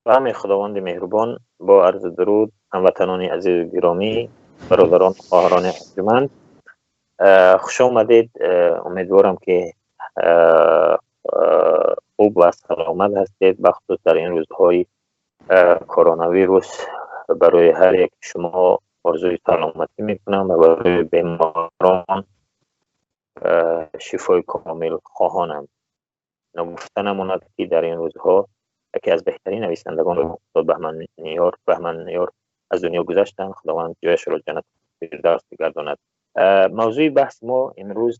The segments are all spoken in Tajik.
Ба номи Худованди меҳрубон, бо арзи дуруд, ҳамватанони азизу гиромӣ, бародарон, хоҳарони арҷманд, хуш омадед. Умедворам, ки хуб ва саломат ҳастед. Бахусус дар ин рӯзҳои коронавирус барои ҳар яки шумо орзуи саломатӣ мекунам ва барои беморон шифои комил хоҳонам. Ногуфта намонад, ки дар ин рӯзҳо яке аз беҳтарин нависандагон, устод Баҳманёр, аз дунё гузаштанд. Худованд ҷояшро ҷаннат фирдавс бигардонад. Мавзӯи баҳси мо имрӯз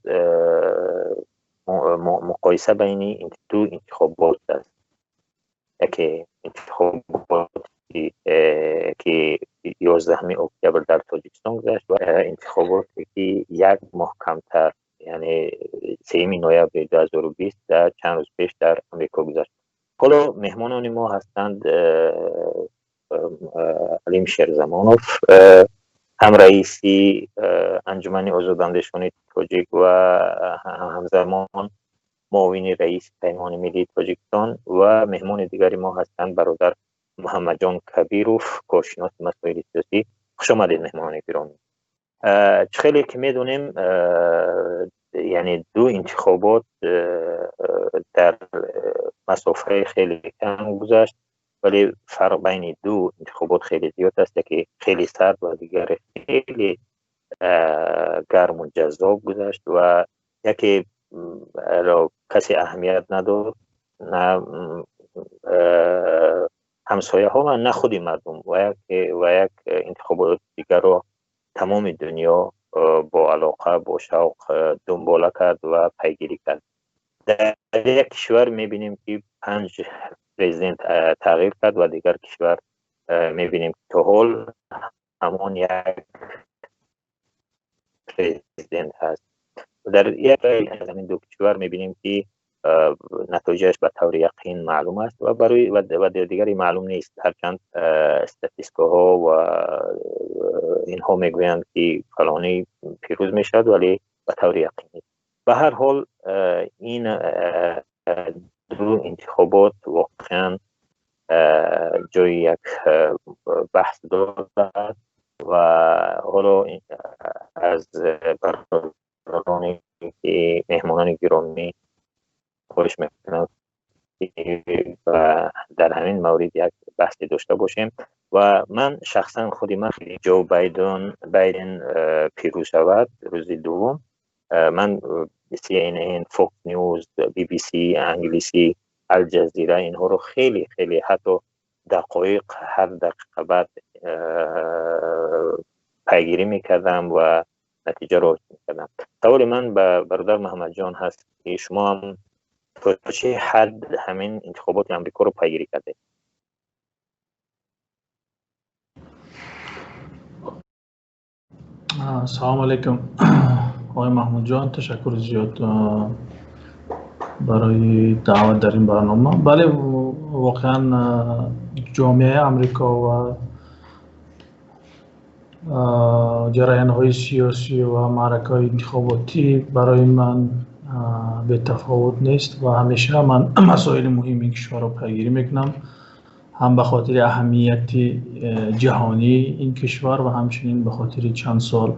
муқоиса байни ду интихобот аст. Яке интихоботи, ки 11 октябр дар Тоҷикистон гузашт, ва интихоботе, ки як моҳ камтар, яъне 3 ноябри 2020, дар чанд рӯз пеш дар Амрико гузашт. Ҳоло меҳмонони мо ҳастанд Алим Шерзамонов, ҳам раиси Анҷумани озодандешони тоҷик ва ҳамзамон муовини раиси Паймони миллии Тоҷикистон, ва меҳмони дигари мо ҳастанд бародар Муҳаммадҷон Кабиров, коршиноси масоили сиёсӣ. Хуш омадед, меҳмонони гиромӣ. Чӣ хеле ки медонем, яъне ду интихобот дар масофаи хеле кам гузашт, вале фарқ байни ду интихобот хеле зиёд аст. Яке хеле сард ва дигаре хеле гарму ҷаззоб гузашт, ва яке касе аҳамият надод, на ҳамсояҳо ва на худи мардум, ва як интихоботи дигарро тамоми дунё бо алоқа, бо шавқ дунбола кард ва пайгирӣ кард. Дар як кишвар мебинем, ки панҷ президент тағйир кард, ва дигар кишвар мебинем, ки то ҳол ҳамон як президент ҳаст. Дар як аз ҳамин ду кишвар мебинем, ки натоиҷаш ба таври яқин маълум аст ва барои ва дигаре маълум нест, ҳарчанд статистикаҳо ва инҳо мегӯянд, ки фалонӣ пирӯз мешавад, вале ба таври яқин нест. Ба ҳар ҳол, ин ду интихобот воқеан ҷои як баҳс дорад ва ҳоло аз бародароне ки меҳмонони гиромӣ хоҳиш мекунам, ки дар ҳамин маврид як баҳсе дошта бошем. Ва ман шахсан, худи ман, Ҷо Байден пирӯз шавад рӯзи дуввум, ман CNN, Fox News, BBC англисӣ, Алҷазира, инҳоро хеле хеле, ҳатто дақоиқ, ҳар дақиқа баъд пайгирӣ мекардам ва натиҷаро мекардам. Саволи ман ба бародар Муҳаммадҷон ҳаст, ки шумо ҳам то чӣ ҳад ҳамин интихоботи Амрикоро пайгирӣ кардед? Салому алайкум, оқои Маҳмудҷон, ташаккури зиёд барои даъват дар ин барнома. Бале, воқеан ҷомеаи Амрико ва ҷараёнҳои сиёсӣ ва маъракаҳои интихоботӣ барои ман бетафовут нест ва ҳамеша ман масоили муҳими ин кишварро пайгирӣ мекунам, ҳам ба хотири аҳамияти ҷаҳонии ин кишвар ва ҳамчунин ба хотири чанд сол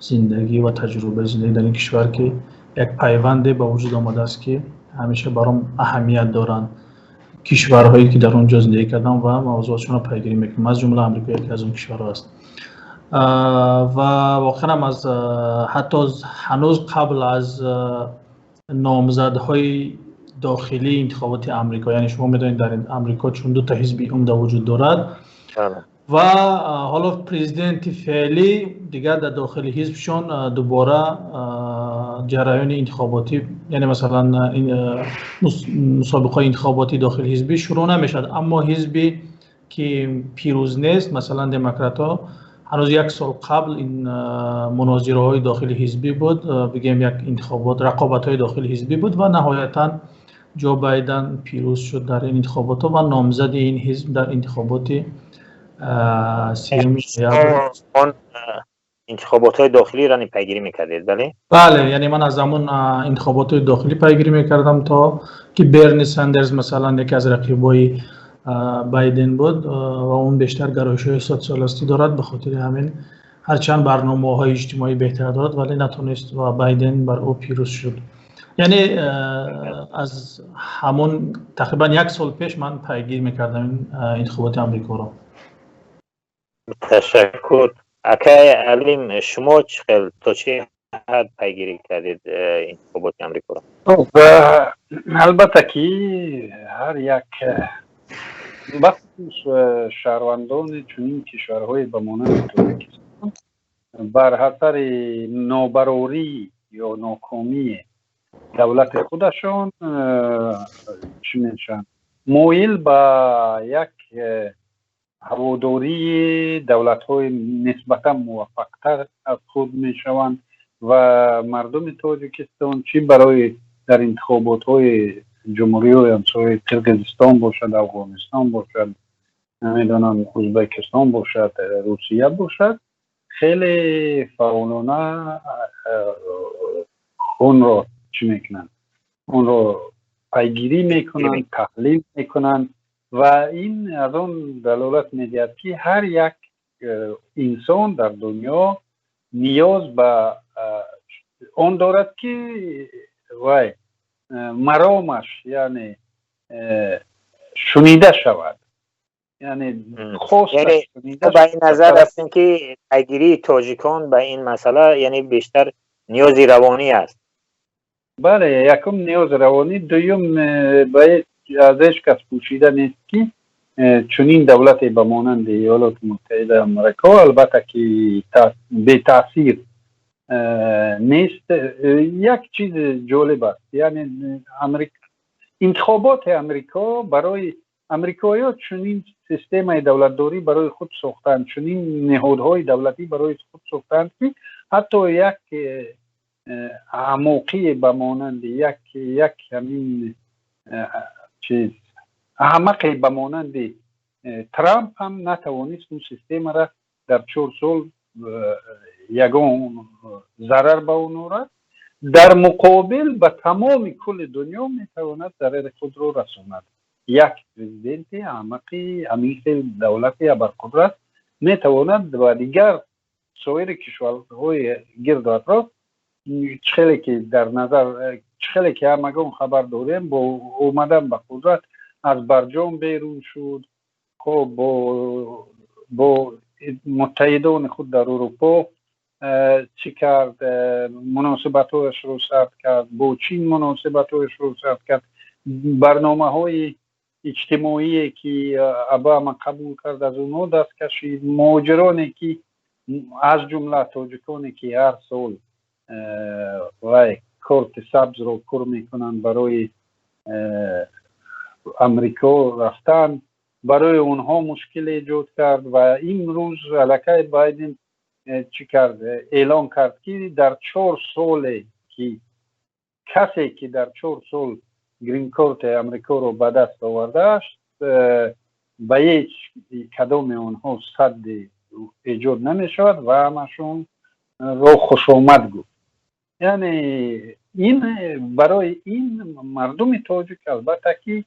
зиндагӣ ва таҷрибаи зиндагӣ дар ин кишвар, ки як пайванде ба вуҷуд омадааст, ки ҳамеша баром аҳамият доранд кишварҳое, ки дар он ҷо зиндагӣ кардам ва мавзӯотшонро пайгирӣ мекунам. Аз ҷумла Амрико яке аз он кишварҳо аст. Ва воқеан аз ҳатто ҳанӯз қабл аз номзадҳои дохилии интихоботи Амрико, яъне шумо медонед, дар Амрико чун дута ҳизби умда вуҷуд дорад ва ҳоло президенти феълӣ дигар дар дохили ҳизбшон дубора ҷараёни интихоботӣ, яъне масалан мусобиқаҳои интихоботии дохили ҳизбӣ шурӯъ намешавад, аммо ҳизбе, ки пирӯз нест, масалан демократҳо, ҳанӯз як сол қабл ин мунозираҳои дохили ҳизбӣ буд, бигем, як интихобот, рақобатҳои дохили ҳизбӣ буд ва ниҳоятан Ҷо Байден пирӯз шуд дар ин интихоботҳо ва номзади ин ҳизб дар интихоботи 3-юми ноябр. Он интихоботҳои дохилиро пайгирӣ мекардед, бале? Бале, яъне ман аз ҳамон интихоботҳои дохилӣ пайгирӣ мекардам, то ки Берни Сандерс, масалан, яке аз рақибои Байден буд ва он бештар гароишҳои социалистӣ дорад. Ба хотири ҳамин, ҳарчанд барномаҳои иҷтимоӣ беҳтар дорад, вале натонист ва Байден бар ӯ пирӯз шуд. Яъне аз ҳамон тақрибан як сол пеш ман пайгир мекардам ин интихоботи Амрикоро. Ташаккур. Акай Алим, шумо чӣ хел, то чӣ ҳад пайгирӣ кардед интихоботи Амрикоро? Албатта ки ҳар як, бахусус шаҳрвандони чунин кишварҳое ба монанди Тоҷикистон, бар ҳасари нобарорӣ ё нокомии давлати худашон чӣ мешаванд, моил ба як ҳаводории давлатҳои нисбатан муваффақтар аз худ мешаванд. Ва мардуми Тоҷикистон чӣ барои дар интихоботҳои ҷумҳуриҳои ҳамсояи Қирғизистон бошад, Афғонистон бошад, намедонам, Ӯзбекистон бошад, Русия бошад, хеле фаъолона онро чӣ мекунанд, онро пайгирӣ мекунанд, таҳлил мекунанд. Ва ин аз он далолат медиҳад, ки ҳар як инсон дар дунё ниёз ба он дорад, ки вай маромаш, яъне, шунида шавад, яъне ба ин назар рафтем, ки пайгирии тоҷикон ба ин масъала, яъне, бештар ниёзи равонӣ аст. Бале, якум ниёзи равонӣ, дуюм, аз ҳеҷ кас пӯшида нест, ки чунин давлате ба монанди Иёлоти Муттаҳидаи Амрико, албатта ки бетаъсир нест. Як чизи ҷолиб аст, яъне интихоботи Амрико барои амрикоиҳо чунин системаи давлатдорӣ барои худ сохтанд, чунин ниҳодҳои давлатӣ барои худ сохтанд, ки ҳатто як аҳмоқие ба монанди як ҳамин чиз, аҳмақе ба монанди Трамп ҳам натавонист он системаро дар 4 сол ягон зарар ба он орад. Дар муқобил ба тамоми кулли дунё метавонад зарари худро расонад. Як президенти аҳмақи ҳамин хел давлати абарқудрат метавонад ба дигар соири кишварҳои гирду атроф, чӣ хеле ки дар назар, чӣ хеле ки ҳамагон хабар дорем, бо омадан ба қудрат аз Барҷом берун шуд. Хоб, бо муттаҳидони худ дар Урупо чӣ кард, муносибатҳояшро сард кард, бо Чин муносибатҳояшро сард кард. Барномаҳои иҷтимоие, ки Обама қабул кард, аз онҳо даст кашид. Муҳоҷироне, ки аз ҷумла тоҷиконе, ки ҳар сол вай корти сабзро пур мекунанд барои Амрико рафтан, барои онҳо мушкил эҷод кард. Ва имрӯз аллакай Байден чӣ кард? Эълон кард, ки дар 4 соле ки касе, ки дар 4 сол гринкорти Амрикоро ба даст овардааст, ба ҳеҷ кадоми онҳо садди эҷод намешавад ва ҳамашонро хушомад гуфт. Яъне ин барои ин мардуми тоҷик, албатта ки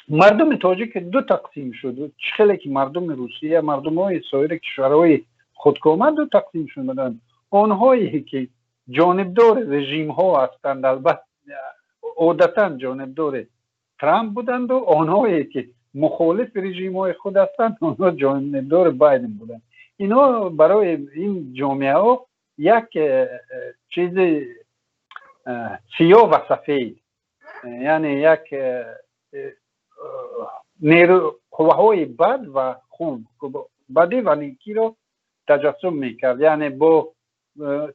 мардуми тоҷик ду тақсим шуд. Чӣ хеле ки мардуми Русия, мардумҳои соири кишварҳои худкома ду тақсим шуданд: онҳое, ки ҷонибдори режимҳо ҳастанд, албатта одатан ҷонибдори Трамп буданду онҳое, ки мухолифи режимҳои худ ҳастанд, онҳо ҷонибдори Байден буданд. Инҳо барои ин ҷомеаҳо як чизи сиёҳ ва сафед, яъне як нерӯ, қувваҳои бад ва хуб, бадӣ ва некиро таҷассум мекард. Яъне бо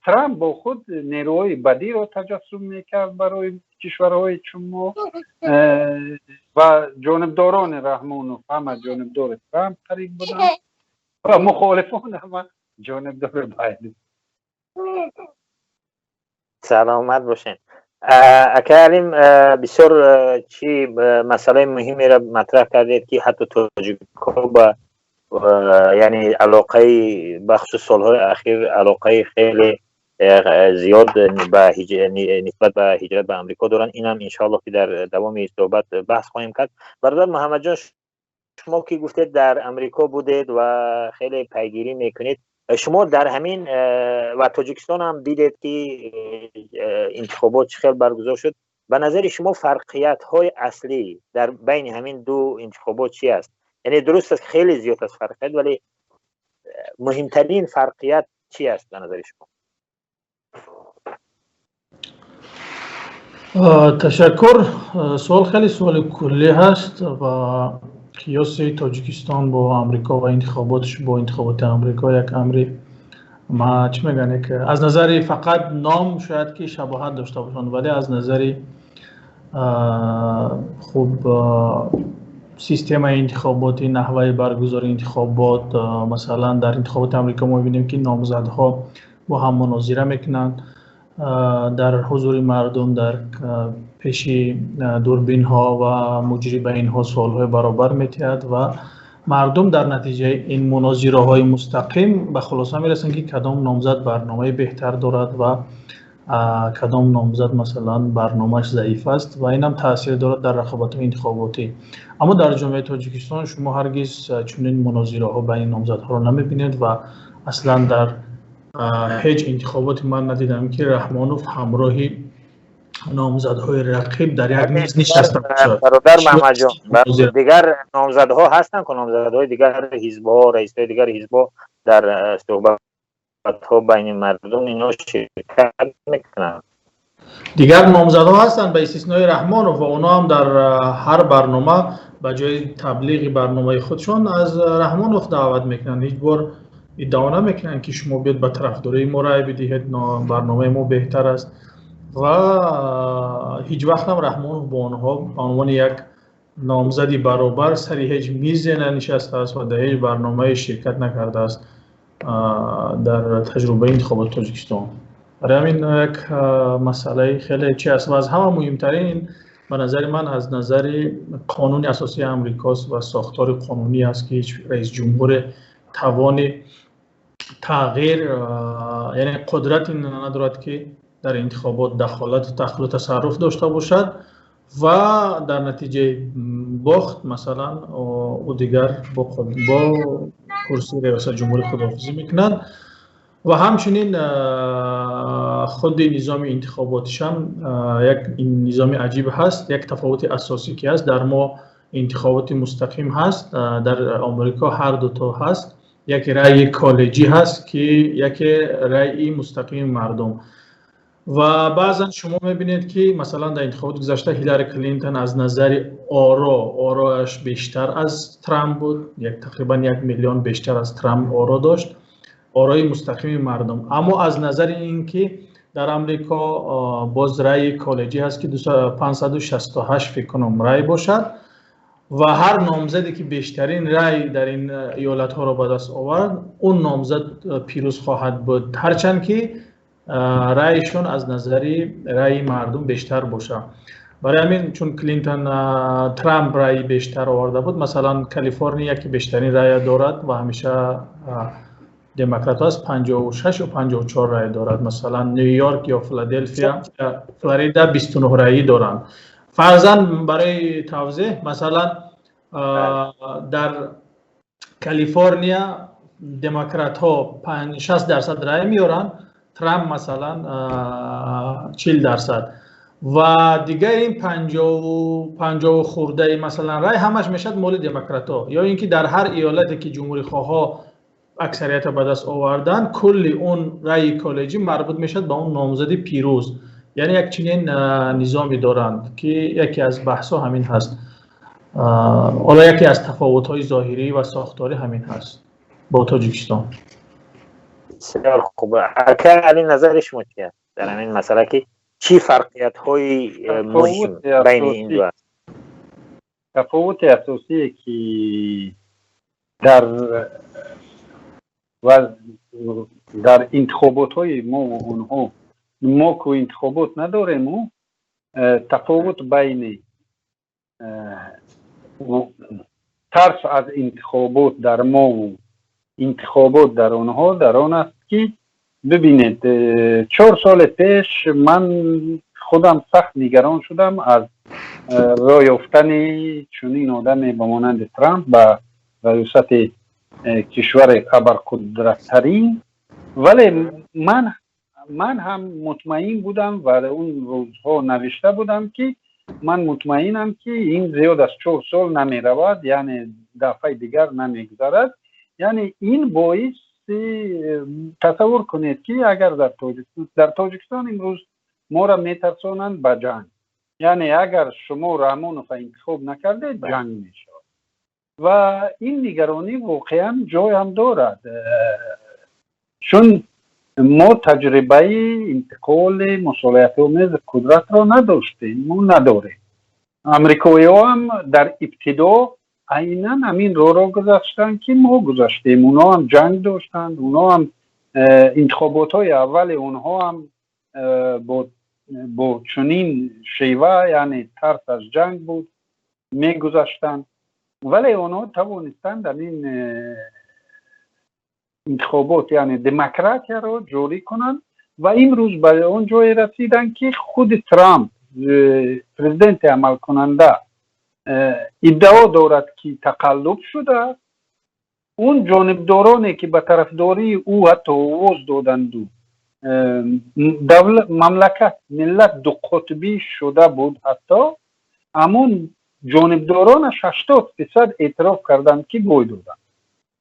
Трамп бо худ нерӯҳои бадиро таҷассум мекард барои кишварҳои чун мо ва ҷонибдорони Раҳмонов ҳама ҷонибдори Трамп қариб буданд ва мухолифон ҳама ҷонибдори Байден. Саломат бошед, ака Алим. Бисёр чӣ масъалаи муҳимеро матраҳ кардед, ки ҳатто тоҷикҳо ба, яъне, алоқаи, бахусус солҳои ахир, алоқаи хеле зиёд ба нисбат ба ҳиҷрат ба Амрико доранд. Инам иншоаллоҳ, ки дар давоми суҳбат баҳс хоҳем кард. Бародар Муҳаммадҷон. Шумо ки гуфтед, дар Амрико будед ва хеле пайгирӣ мекунед, шумо дар ҳамин ва Тоҷикистон ҳам дидед, ки интихобот чӣ хел баргузор шуд. Ба назари шумо, фарқиятҳои аслӣ дар байни ҳамин ду интихобот чи аст? Яъне дуруст аст, хеле зиёд аст фарқият, вале муҳимтарин фарқият чи аст ба назари шумо? Ташаккур. Суол хеле суоли куллӣ ҳаст ва қиёси Тоҷикистон бо Амрико ва интихоботш бо интихоботи Амрико як амри ма чӣ мегӯянд, як аз назари фақат ном шояд ки шабоҳат дошта бошанд, вале аз назари хуб, системаи интихоботӣ, наҳваи баргузории интихобот, масалан, дар интихоботи Амрико мо мебинем, ки номзадҳо бо ҳам мунозира мекунанд дар ҳузури мардум, дар пеши дурбинҳо, ва муҷрӣ ба инҳо суолҳои баробар метиҳад ва мардум дар натиҷаи ин мунозираҳои мустақим ба хулоса мерасанд, ки кадом номзад барномаи беҳтар дорад ва кадом номзад, масалан, барномааш заиф аст, ва инам таъсир дорад дар рақобатҳои интихоботӣ. Аммо дар ҷомеаи Тоҷикистон шумо ҳаргиз чунин мунозираҳо байни номзадҳоро намебинед ва аслан дар ҳеҷ интихоботе ман надидам, ки Раҳмонов ҳамроҳи номзадҳои рақиб дар як миз нишаста бошад. Бародар Маҳмадҷон, дигар номзадҳо ҳастанд ку, номзадҳои дигар ҳизбҳо, раисҳои дигар ҳизбҳо дар суҳбатҳо байни мардум ино ширкат мекунанд. Дигар номзадҳо ҳастанд, ба истиснои Раҳмонов, ва онҳо ҳам дар ҳар барнома ба ҷои таблиғи барномаи худшон аз Раҳмонов даъват мекунанд. Ҳеҷ бор иддао намекунанд, ки шумо биёд ба тарафдории мо рай бидиҳед, барномаи мо беҳтар аст, ва ҳеҷ вақт ҳам Раҳмонов бо онҳо ба унвони як номзади баробар сари ҳеҷ мизе нанишастааст ва дар ҳеҷ барномае ширкат накардааст дар таҷрибаи интихоботи Тоҷикистон. Барои ҳамин як масъалаи хеле чи аст ва аз ҳама муҳимтарин ба назари ман аз назари қонуни асосии Амрикост ва сохтори қонунӣ аст, ки ҳеҷ раисҷумҳуре тавони тағйир, яъне қудрати надорад, ки дар интихобот дахолат, дахлу тасарруф дошта бошад ва дар натиҷаи бохт, масалан, ӯ дигар бо курсии риёсати ҷумҳурӣ худоҳофизӣ мекунад. Ва ҳамчунин худи низоми интихоботишам як низоми аҷиб ҳаст. Як тафовути асосӣ ки ҳаст: дар мо интихоботи мустақим ҳаст, дар Омрико ҳар дуто ҳаст, яке раъи коллеҷӣ ҳаст, ки яке раъи мустақими мардум. Ва баъзан шумо мебинед, ки масалан, дар интихоботи гузашта Ҳилари Клинтон аз назари оро орояш бештар аз Трамп буд, як тақрибан 1 миллион бештар аз Трамп оро дошт, орои мустақими мардум. Аммо аз назари ин ки дар Амрико боз раъи коллеҷӣ ҳаст, ки 568, фикр кунам, рай бошад, ва ҳар номзаде ки бештарин рай дар ин иёлатҳоро ба даст овард, он номзад пирӯз хоҳад буд, ҳарчанд ки раъйшон аз назари раъи мардум бештар бошад. Барои ҳамин, чун Клинтон, Трамп раъи бештар оварда буд, масалан, Калифорния, ки бештарин рая дорад ва ҳамеша демократҳо аст, 56 ё 54 рай дорад, масалан, Ню Йорк ё Филаделфия, Флорида 29 раӣ доранд. Фарзан, барои тавзеҳ, масалан, дар Калифорния демократҳо 60% рай меоранд, Трамп, масалан, 40%, ва дигар ин панҷоҳу хурдаи, масалан, рай ҳамаш мешавад моли демократҳо. Ё ин ки дар ҳар иёлате ки ҷумҳурихоҳҳо аксариятро ба даст оварданд, кулли он раъи коллеҷӣ марбут мешавад ба он номзади пирӯз. Яъне як чунин низоме доранд, ки яке аз баҳсҳо ҳамин ҳаст. Ҳоло яке аз тафовутҳои зоҳирӣ ва сохторӣ ҳамин ҳаст бо Тоҷикистон. Бисёр хуб. Ака Али, назари шумо чи аст дар ҳамин масъала, ки чӣ фарқиятҳои муҳим байни ин ду аст? Тафовути асосие, ки дар интихоботҳои мо ва онҳо, мо ку интихобот надорему, тафовут байни тарс аз интихобот дар мову интихобот дар онҳо дар он аст, ки бибинед, 4 соли пеш ман худам сахт нигарон шудам аз Роҳ ёфтани чунин одаме ба монанди Трамп ба раёсати кишвари абарқудраттарин. Вале ман ҳам мутмаин будам ва он рӯзҳо навишта будам, ки ман мутмаинам, ки ин зиёд аз 4 сол намеравад, яъне дафъаи дигар намегузарад. Яъне ин боиси, тасаввур кунед, ки агар дар Тоҷикистон имрӯз моро метарсонанд ба ҷанг, яъне агар шумо Раҳмонова интихоб накардед, ҷанг мешавад. Ва ин нигаронӣ воқеан ҷойам дорад, чун мо таҷрибаи интиқоли мусолиҳатомези қудратро надоштем, мо надорем. Амрикоиҳо ҳам дар ибтидо айнан ҳамин роҳро гузаштанд, ки мо гузаштем. Онҳо ҳам ҷанг доштанд, онҳо ҳам интихоботҳои аввали онҳо ҳам бо чунин шева, яъне тарс аз ҷанг буд, мегузаштанд. Вале онҳо тавонистанд ҳамин интихобот, яъне демократияро ҷорӣ кунанд ва имрӯз ба он ҷое расиданд, ки худи Трамп, президенти амалкунанда, иддао дорад, ки тақаллуб шудааст. Он ҷонибдороне, ки ба тарафдории ӯ ҳатто овоз доданду, мамлакат, миллат дуқутбӣ шуда буд, ҳатто ҳамон ҷонибдоронаш 80% эътироф карданд, ки бой доданд.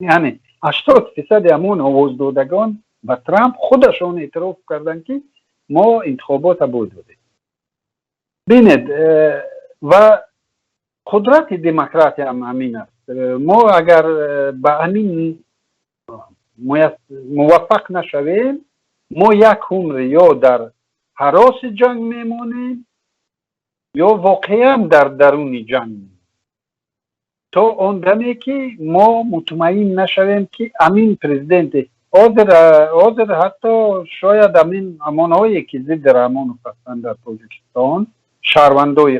Яъне 80 фисади ҳамон овоздодагон ба Трамп худашон эътироф карданд, ки мо интихобота бой додем. Бинед, ва қудрати демократия ҳам ҳамин аст. Мо агар ба ҳамин муваффақ нашавем, мо як умр ё дар ҳароси ҷанг мемонем, ё воқеан дар даруни ҷанг, то он даме ки мо мутмаин нашавем, ки ҳамин президенте ҳозир, ҳатто шояд ҳамин ҳамонҳое, ки зидди Раҳмонов ҳастанд дар Тоҷикистон, шаҳрвандои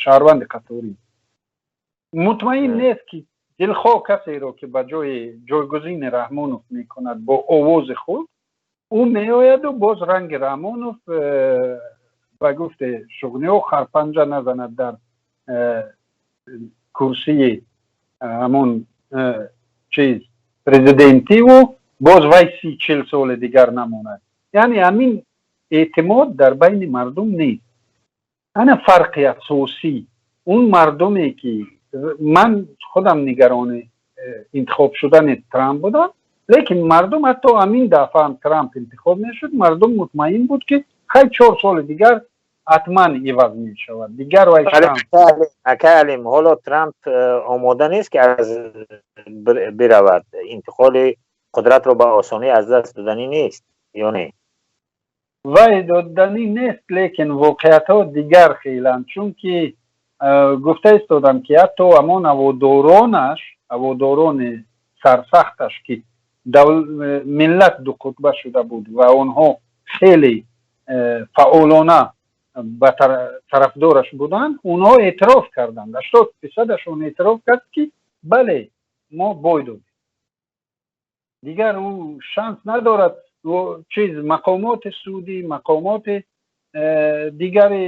шаҳрванди қаторӣ, мутмаин нест, ки дилхоҳ касеро, ки ба ҷои ҷойгузини Раҳмонов мекунад бо овози худ, ӯ меояду боз ранги Раҳмонов, ба гуфти шуғниҳо, харпанҷа назанад дар курсии ҳамон чиз президентиву боз вай 30-40 соли дигар намонад. Яъне ҳамин эътимод дар байни мардум нест. Ана фарқи асосӣ. Он мардуме, ки ман худам нигарони интихоб шудани Трамп будам, лекин мардум, ҳатто ҳамин дафъа ҳам Трамп интихоб мешуд, мардум мутмаин буд, ки хай, 4 соли дигар ҳатман иваз мешавад дигар вай. Акай Алим, ҳоло Трамп омода нест, ки аз биравад. Интиқоли қудратро ба осонӣ аз даст доданӣ нест ё не? Вай доданӣ нест, лекин воқеиятҳо дигар хеланд, чунки гуфта истодам, ки ҳатто ҳамон ҳаводоронаш, ҳаводорони сарсахташ, ки миллат дуқутба шуда буд ва онҳо хеле фаъолона ба тарафдораш буданд, онҳо эътироф карданд, 80 фисадашон эътироф кард, ки бале, мо бой додем. Дигар ӯ шанс надорад. Чиз, мақомоти судӣ, мақомоти дигари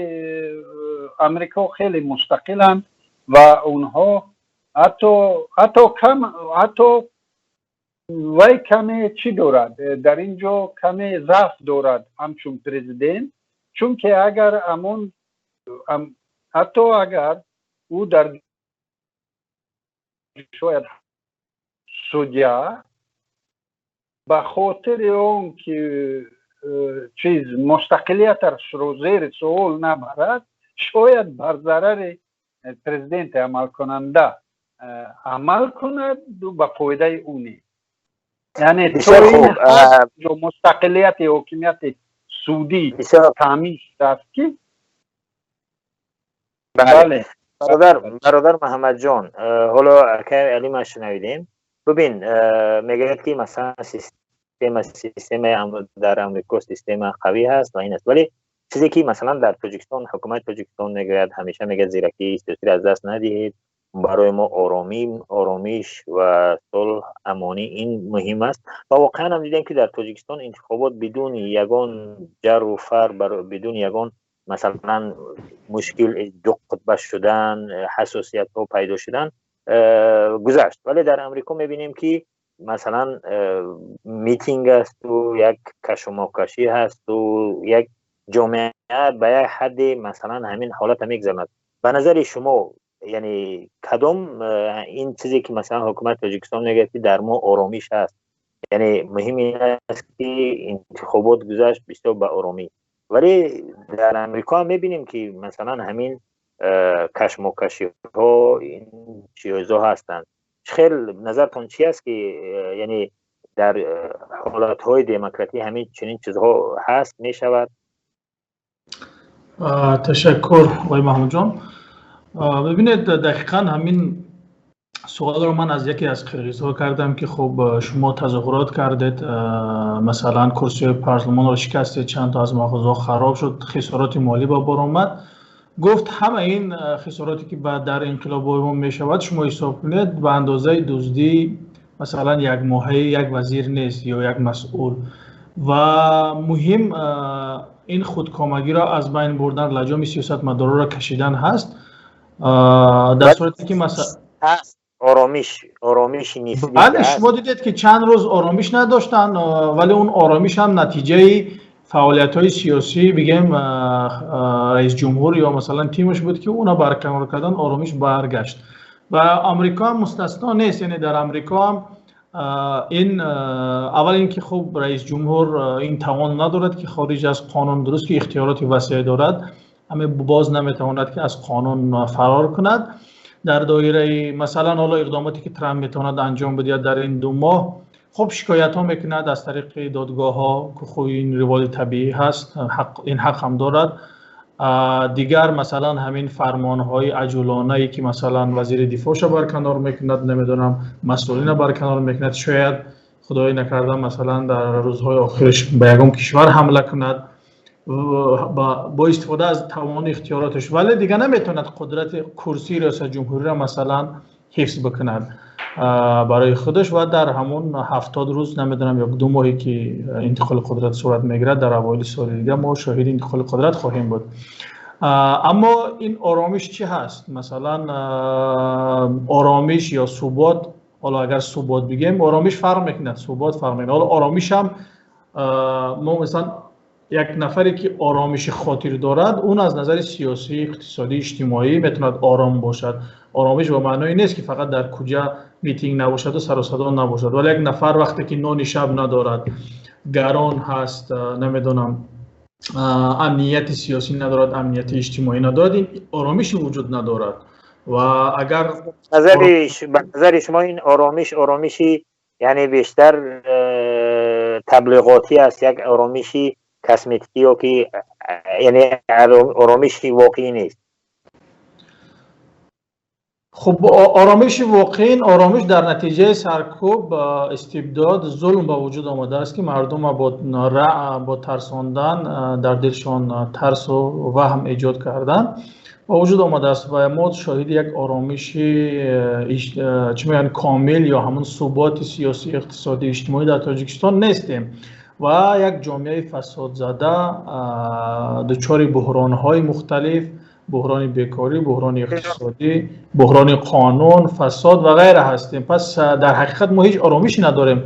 Амрико хеле мустақиланд ва онҳо ҳатто кам, ҳатто вай каме чӣ дорад, дар ин ҷо каме заъф дорад ҳамчун президент, чунки агар ҳамон, ҳатто агар ӯ дар шояд судья ба хотири он ки чиз, мустақилияташро зери суол набарад, шояд бар зарари президенти амалкунанда амал кунад, ба фоидаи ӯ нест. Яъне то ин мустақилияти ҳокимияти судӣ таъмин шудааст, ки бале. Бародар Муҳаммадҷон, ҳоло акай Алима шунавидем. Бибин, мегӯяд, ки масалан системаи дар Амрико система қавӣ ҳаст ва ин аст. Вале чизе ки масалан дар Тоҷикистон ҳукумати Тоҷикистон мегӯяд, ҳамеша мегӯяд: зиракии сиёсиро аз даст надиҳед, барои мо оромӣ, оромиш ва сулҳ, амонӣ ин муҳим аст. Ва воқеан ҳам дидем, ки дар Тоҷикистон интихобот бидуни ягон ҷару фар, бидуни ягон масалан мушкил, дуқутбӣ. шудан, ҳассосиятҳо пайдо шудан гузашт. Вале дар Амрико мебинем, ки масалан митинг асту як кашомокашӣ ҳасту як ҷомеа ба як ҳадде масалан ҳамин ҳолата мегузаронад. Ба назари шумо, яъне кадом ин чизе ки масалан ҳукумати Тоҷикистон мегӯяд, ки дар мо оромиш ҳаст, яъне муҳим ин аст, ки интихобот гузашт бисёр ба оромӣ, вале дар Амрико ҳам мебинем, ки масалан ҳамин кашмокашиҳо, ин чизҳо ҳастанд. Хел назартон чи аст, ки яъне дар ҳолатҳои демократӣ ҳамин чунин чизҳо ҳаст мешавад? Ташаккур, оқои Маҳмудҷон. Бибинед, дақиқан ҳамин суолро ман аз яке аз қирғизҳо кардам, ки хуб, шумо тазоҳурот кардед, масалан курсиҳои парлумонро шикастед, чанд то аз мағозаҳо хароб шуд, хисороти молӣ ба бор омад. Гуфт, ҳама ин хисороте ки дар инқилобҳои мо мешавад, шумо ҳисоб кунед, ба андозаи дуздӣ масалан як моҳаи як вазир нест ё як масъул. Ва муҳим ин худкомагиро аз байн бурдан, лаҷоми сиёсатмадорро кашидан ҳаст. Дар сурате ки масалан оромиши нисбӣ. Бале, шумо дидед, ки чанд рӯз оромиш надоштанд, вале он оромиш ҳам натиҷаи фаъолиятҳои сиёсӣ, бигем, раисҷумҳур ё масалан тимаш буд, ки уна барканор кардан, оромиш баргашт. Ва Амрико ҳам мустасно нест. Яъне дар Амрико ҳам ин аввал ин ки хуб, раисҷумҳур ин тавон надорад, ки хориҷ аз қонун, дуруст ки ихтиёроти васеъ дорад, ами боз наметавонад, ки аз қонун фарор кунад. Дар доираи масалан ҳоло иқдомоте ки Трамп метавонад анҷом бидиҳад дар ин 2 моҳ, хуб, шикоятҳо мекунад аз тариқи додгоҳҳо, ки хуб, ин риволи табиӣ ҳаст, ин ҳақ ҳам дорад. Дигар масалан ҳамин фармонҳои аҷулонае, ки масалан вазири дифоъша барканор мекунад, намедонам, масъулина барканор мекунад, шояд, худои накарда, масалан дар рӯзҳои охираш ба ягон кишвар ҳамла кунад бо истифода аз тавони ихтиёроташ, вале дигар наметавонад қудрати курсии риёсати ҷумҳуриро масалан ҳифз бикунад барои худаш. Ва дар ҳамон 70 рӯз, намедонам, ё 2 моҳе ки интиқоли қудрат сурат мегирад, дар аввоили соли дига мо шоҳиди интиқоли қудрат хоҳем буд. Аммо ин оромиш чӣ ҳаст? Масалан оромиш ё субот, ҳоло агар субот бигем, оромиш фарқ мекунад, субот фарқ мекунад. Ҳоло оромиш ҳам мо масалан як нафаре ки оромиши хотир дорад, он аз назари сиёсӣ, иқтисодӣ, иҷтимоӣ метавонад ором бошад. Оромиш ба маъное нест, ки фақат дар куҷа митинг набошаду сару садо набошад. Вале як нафар вақте ки нони шаб надорад, гарон ҳаст, намедонам, амнияти сиёсӣ надорад, амнияти иҷтимоӣ надорад, ин оромиши вуҷуд надорад. Ва агар ба назари шумо ин оромиш оромиши яъне бештар таблиғотӣ аст, як оромиши косметикӣ ё ки яъне оромиши воқеӣ нест? Хуб, оромиши воқеӣ, ин оромиш дар натиҷаи саркӯб, истибдод, зулм ба вуҷуд омадааст, ки мардумро бо тарсондан, дар дилшон тарсу ваҳм эҷод кардан ба вуҷуд омадааст. Ва мо шоҳиди як оромиши, чӣ мегӯянд, комил ё ҳамон суботи сиёсӣ, иқтисодӣ, иҷтимоӣ дар Тоҷикистон нестем ва як ҷомеаи фасодзада, дучори буҳронҳои мухталиф, буҳрони бекорӣ, буҳрони иқтисодӣ, буҳрони қонун, фасод ва ғайра ҳастем. Пас дар ҳақиқат мо ҳеҷ оромише надорем.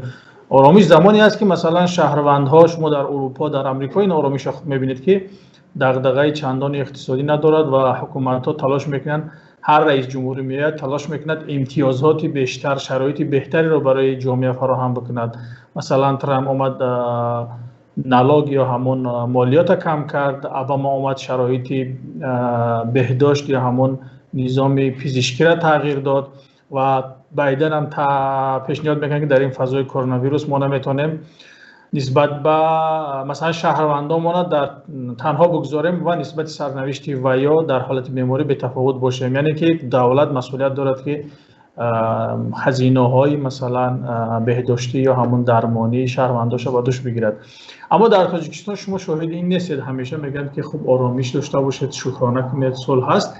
Оромиш замоне аст, ки масалан шаҳрвандҳо, шумо дар Урупо, дар Амрико ин оромишро хуб мебинед, ки дағдағаи чандони иқтисодӣ надорад ва ҳукуматҳо талош мекунанд, ҳар раис ҷумҳурӣ меояд, талош мекунад имтиёзоти бештар, шароити беҳтареро барои ҷомеа фароҳам бикунад. Масалан Трамп омад, налог ё ҳамон молиёта кам кард, Обама омад, шароити беҳдошт ё ҳамон низоми пизишкиро тағйир дод ва Байден ҳам пешниҳод мекунад, ки дар ин фазои коронавирус мо наметавонем нисбат ба масалан шаҳрвандонмона дар танҳо бигзорем ва нисбати сарнавишти ваё дар ҳолати беморӣ бетафовут бошем. Яъне ки давлат масъулият дорад, ки хазинаҳои масалан беҳдоштӣ ё ҳамон дармонии шаҳрвандоша ба дӯш бигирад. Аммо дар Тоҷикистон шумо шоҳиди ин нестед. Ҳамеша мегӯянд, ки хуб, оромиш дошта бошед, шукрона кунед, сулҳ ҳаст.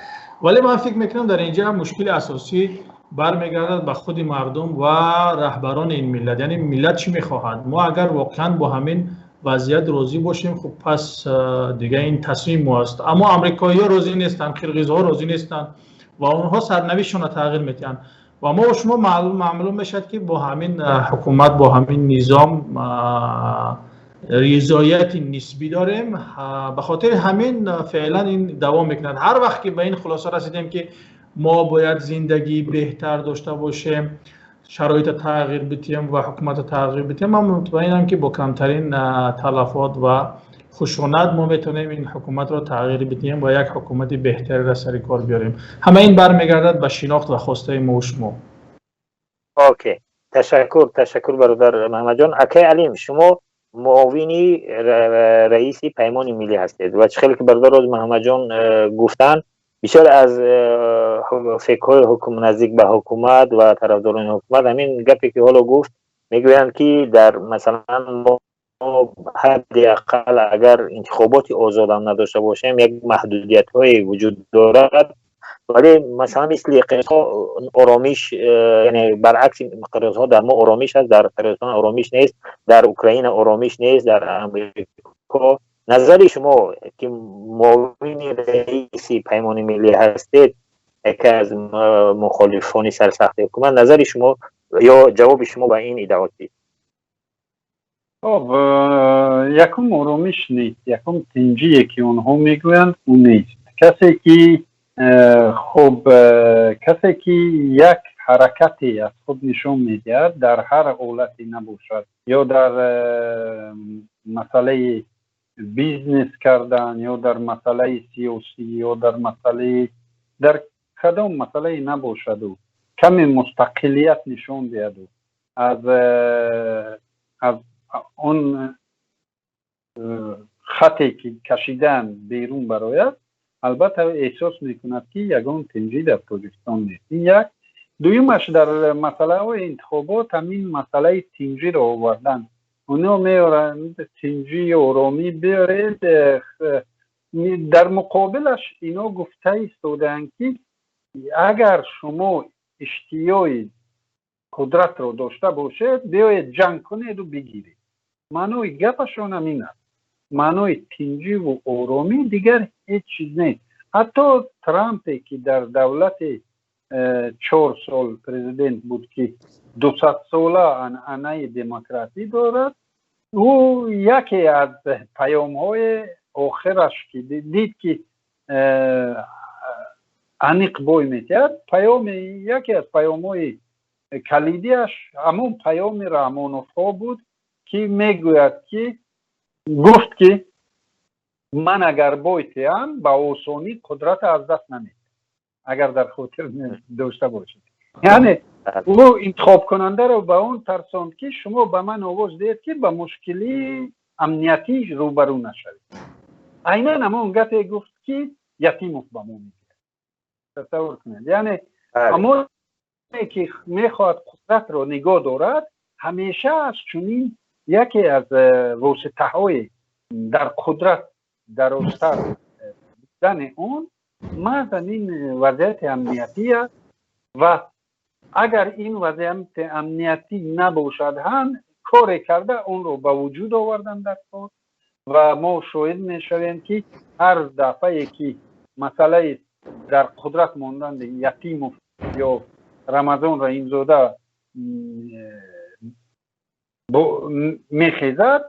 Вале ман фикр мекунам, дар инҷа мушкили асосӣ бармегардад ба худи мардум ва раҳбарони ин миллат. Яъне миллат чӣ мехоҳад? Мо агар воқеан бо ҳамин Вазъият розӣ бошем, хуб, пас дига ин тасмими мо аст. Аммо амрикоиҳо розӣ нестанд, қирғизҳо розӣ нестанд ва онҳо сарнавиштшонро тағйир медиҳанд. Ва мо шумо маълум мешавад, ки бо ҳамин ҳукумат, бо ҳамин низом ризояти нисбӣ дорем. Ба хотири ҳамин феълан ин давом мекунад. Ҳар вақт ки ба ин хулоса расидем, ки мо бояд зиндагии беҳтар дошта бошем, шароитро тағйир бидиҳем ва ҳукуматро тағйир бидиҳем, ман мутмаинам, ки бо камтарин талафот ва хушунат мо метавонем ин ҳукуматро тағйир бидиҳем ва як ҳукумати беҳтареро сари кор биёрем. Ҳама ин бармегардад ба шинохт ва хостаи мо шумо. Окей, ташаккур, ташаккур, бародар Муҳаммадҷон. Акай Алим, шумо муовини раиси Паймони Миллӣ ҳастед ва чӣ хеле ки бародар Роз Муҳаммадҷон гуфтанд, бисёр аз фекҳои ҳукм наздик ба ҳукумат ва тарафдорони ҳукумат ҳамин гапе ки ҳоло гуфт, мегӯянд, ки дар масалан мо ҳадди ақал агар интихоботи озодам надошта бошем, як маҳдудиятҳое вуҷуд дорад, вале масалан мисли қирғизҳо оромиш, яъне баръакси қирғизҳо дар мо оромиш аст, дар Қирғизистон оромиш нест, дар Украина оромиш нест, дар Амрико. Назари шумо, ки муовини раиси Паймони Миллӣ ҳастед, яке аз мухолифони сарсахти ҳукумат, назари шумо ё ҷавоби шумо ба ин иддао чист? Хоб, якум, оромиш нест, якум, тинҷие ки онҳо мегӯянд, ӯ нест. Касе ки хуб, касе ки як ҳаракате аз худ нишон медиҳад, дар ҳар ҳолате набошад, ё дар масъалаи бизнес кардан, ё дар масъалаи сиёсӣ, ё дар масъалаи дар кадом масъалае набошаду каме мустақилият нишон диҳаду аз он хате ки кашидаанд берун барояд, албатта эҳсос мекунад, ки ягон тинҷӣ дар Тоҷикистон нест. Ин як. Дуюмаш, дар масъалаҳои интихобот ҳамин масъалаи тинҷиро овардан. Оно меоранд тинҷию оромӣ биёред, дар муқобилаш ино гуфта истодаанд, ки агар шумо иштиёи қудратро дошта бошед, биёед, ҷанг кунеду бигиред. Маънои гапашон ҳамин аст. Маънои тинҷиву оромӣ дигар ҳеҷ чиз нест. Ҳатто Трампе, ки дар давлати 4 сол президент буд, ки 200-сола анъанаи демократӣ дорад, ӯ яке аз паёмҳои охираш, ки дид, ки аниқ бой метиҳад, паёми яке аз паёмҳои калидиаш ҳамон паёми Раҳмоновҳо буд, ки мегӯяд, ки гуфт, ки ман агар бой теҳам, ба осонӣ қудрата аз даст намедиҳам. Агар дар хотир дошта бошед, яъне ӯ интихобкунандаро ба он тарсонд, ки шумо ба ман овоз диҳед, ки ба мушкилии амниятӣ рӯбарӯ нашавед. Айнан ҳамон гапе гуфт, ки Ятимов ба мо мегӯяд. Тасаввур кунед, яъне ҳамоне ки мехоҳад қудратро нигоҳ дорад, ҳамеша аз чунин яке аз воситаҳои дар қудрат дарозтар будани он маҳз ҳамин вазъияти амниятӣ аст. Ва агар ин вазъияти амниятӣ набошад ҳам, коре карда онро ба вуҷуд овардан дар кор. Ва мо шоҳид мешавем, ки ҳар дафъае ки масъалаи дар қудрат мондани Ятимов ё Рамазон Раҳимзода мехезад,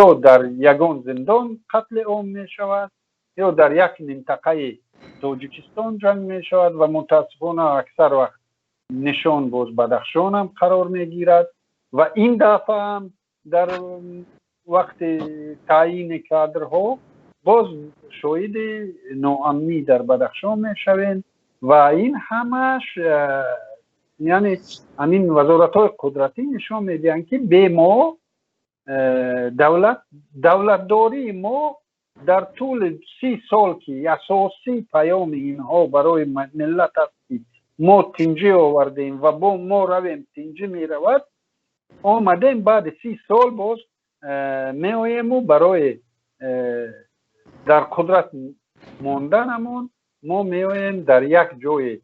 ё дар ягон зиндон қатли ом мешавад, ё дар як минтақаи Тоҷикистон ҷанг мешавад. Ва мутаассифона аксар вақт нишон боз Бадахшонам қарор мегирад. Ва ин дафъаам дар вақти таъйини кадрҳо боз шоҳиди ноамнӣ дар Бадахшон мешавем. Ва ин ҳамаш, яъне ҳамин вазоратҳои қудратӣ нишон медиҳанд, ки бе мо давлат, давлатдории мо дар тӯли 30 сол, ки асосии паёми инҳо барои миллат аст, ки мо тинҷӣ овардем ва бо мо равем, тинҷӣ меравад, омадем, баъди 30 сол боз меоему барои дар қудрат монданамон мо меоем, дар як ҷои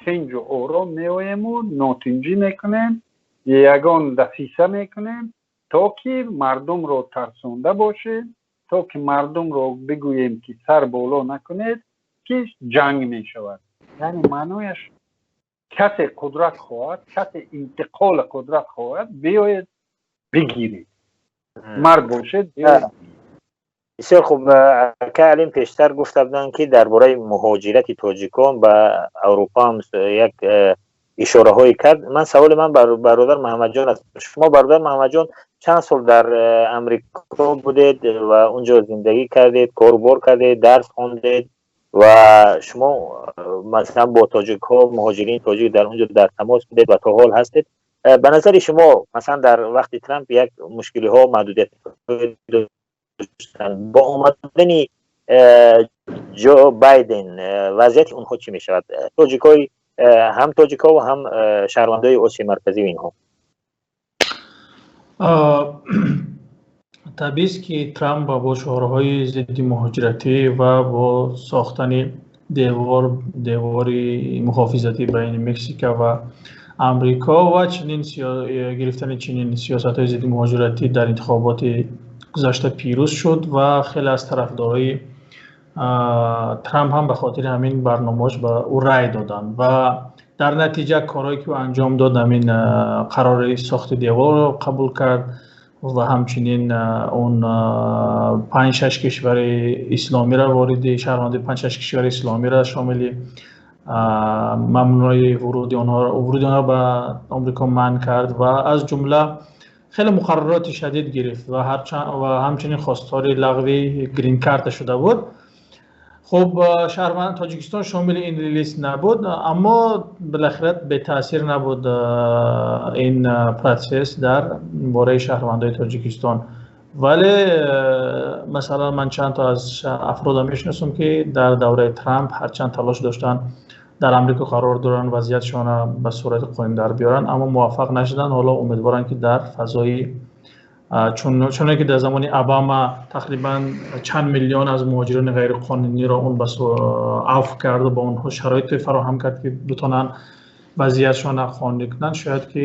тинҷу ором меоему нотинҷӣ мекунем, ягон дасиса мекунем. То ки мардумро тарсонда бошем, то ки мардумро бигӯем, ки сар боло накунед, ки ҷанг мешавад. Яъне маънояш, касе қудрат хоҳад, касе интиқоли қудрат хоҳад, биёед бигиред, мард бошед. Бисёр хуб. Ака Алим, пештар гуфта буданд, ки дар бораи муҳоҷирати тоҷикон ба Аврупо ҳам як ишораҳое кард. Ман саволи ман бародар Муҳаммадҷон аст. Шумо, бародар Муҳаммадҷон, чанд сол дар Амрико будед ва унҷо зиндагӣ кардед, корубор кардед, дарс хондед ва шумо, масалан, бо тоҷикҳо, муҳоҷирини тоҷик дар унҷо дар тамос будед ва то ҳол ҳастед. Ба назари шумо, масалан, дар вақти Трамп як мушкилиҳо, маҳдудият доштанд, бо омадани Ҷо Байден вазъияти онҳо чӣ мешавад, тоҷикҳои, ҳам тоҷикҳо ва ҳам шаҳрвандои Осиёи Марказӣ инҳо? Табиист, ки Трамп бо шиорҳои зидди муҳоҷиратӣ ва бо сохтани девор, девори муҳофизатӣ байни Мексика ва Амрико ва чунин гирифтани чунин сиёсатҳои зидди муҳоҷиратӣ дар интихоботи гузашта пирӯз шуд ва хеле аз тарафдорои Трамп ҳам ба хотири ҳамин барномааш ба ӯ рай доданд. Ва дар натиҷа корҳое, ки ӯ анҷом дод, ҳамин қарори сохти деворро қабул кард ва ҳамчунин он панҷ-шаш кишвари исломиро вориди, шаҳрванди панҷ-шаш кишвари исломиро шомили мамнӯи вуруди онҳо ба Омрико манъ кард ва аз ҷумла хеле муқаррароти шадид гирифт ва ҳамчунин хостори лағви грин-карта шуда буд. Хуб, шаҳрванд Тоҷикистон шомили ин лист набуд, аммо билохира бетаъсир набуд ин процесс дар бораи шаҳрвандои Тоҷикистон. Вале, масалан, ман чанд то аз афрода мешиносам, ки дар давраи Трамп ҳарчанд талош доштанд, дар Амрико қарор доранд, вазъиятшонро ба сурати қонунӣ дар биёранд, аммо муваффақ нашуданд. Ҳоло умедворанд, ки дар фазои чуноне ки дар замони Обама тақрибан чанд миллион аз муҳоҷирони ғайриқонуниро он ба афв карду ба онҳо шароите фароҳам кард, ки битонанд вазъиятшонро қонунӣ кунанд, шояд ки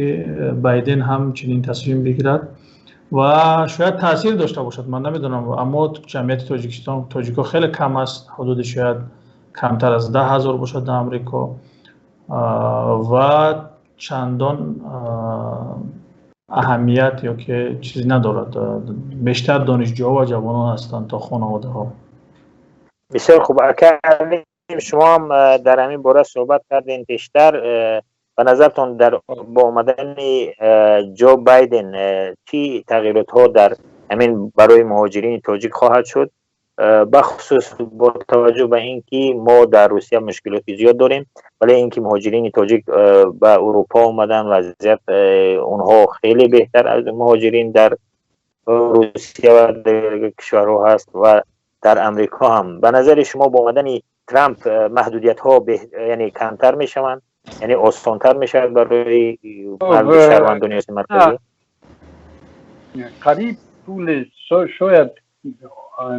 Байден ҳам чунин тасмим бигирад ва шояд таъсир дошта бошад, ман намедонам. Аммо ҷамъияти Тоҷикистон, тоҷикҳо хеле кам аст, ҳудуди шояд камтар аз 10 000 бошад дар Амрико ва чандон аҳамият ё ки чизе надорад. Бештар донишҷӯҳо ва ҷавонон ҳастанд то хонаводаҳо. Бисёр хуб. Ака, шумо ҳам дар ҳамин бора суҳбат кардем пештар. Ба назартон, дар бо омадани Ҷо Байден чӣ тағйиротҳо дар ҳамин барои муҳоҷирини тоҷик хоҳад шуд, бахусус бо таваҷҷӯҳ ба ин ки мо дар Русия мушкилоти зиёд дорем, вале ин ки муҳоҷирини тоҷик ба Урупо омадан, вазъият онҳо хеле беҳтар аз муҳоҷирин дар Русия ва дигар кишварҳо ҳаст ва дар Амрико ҳам. Ба назари шумо, бо омадани Трамп маҳдудиятҳо, яъне, камтар мешаванд, яъне осонтар мешавад барои шаҳрвандони Осиёи Марказӣ? Қариб тӯли шояд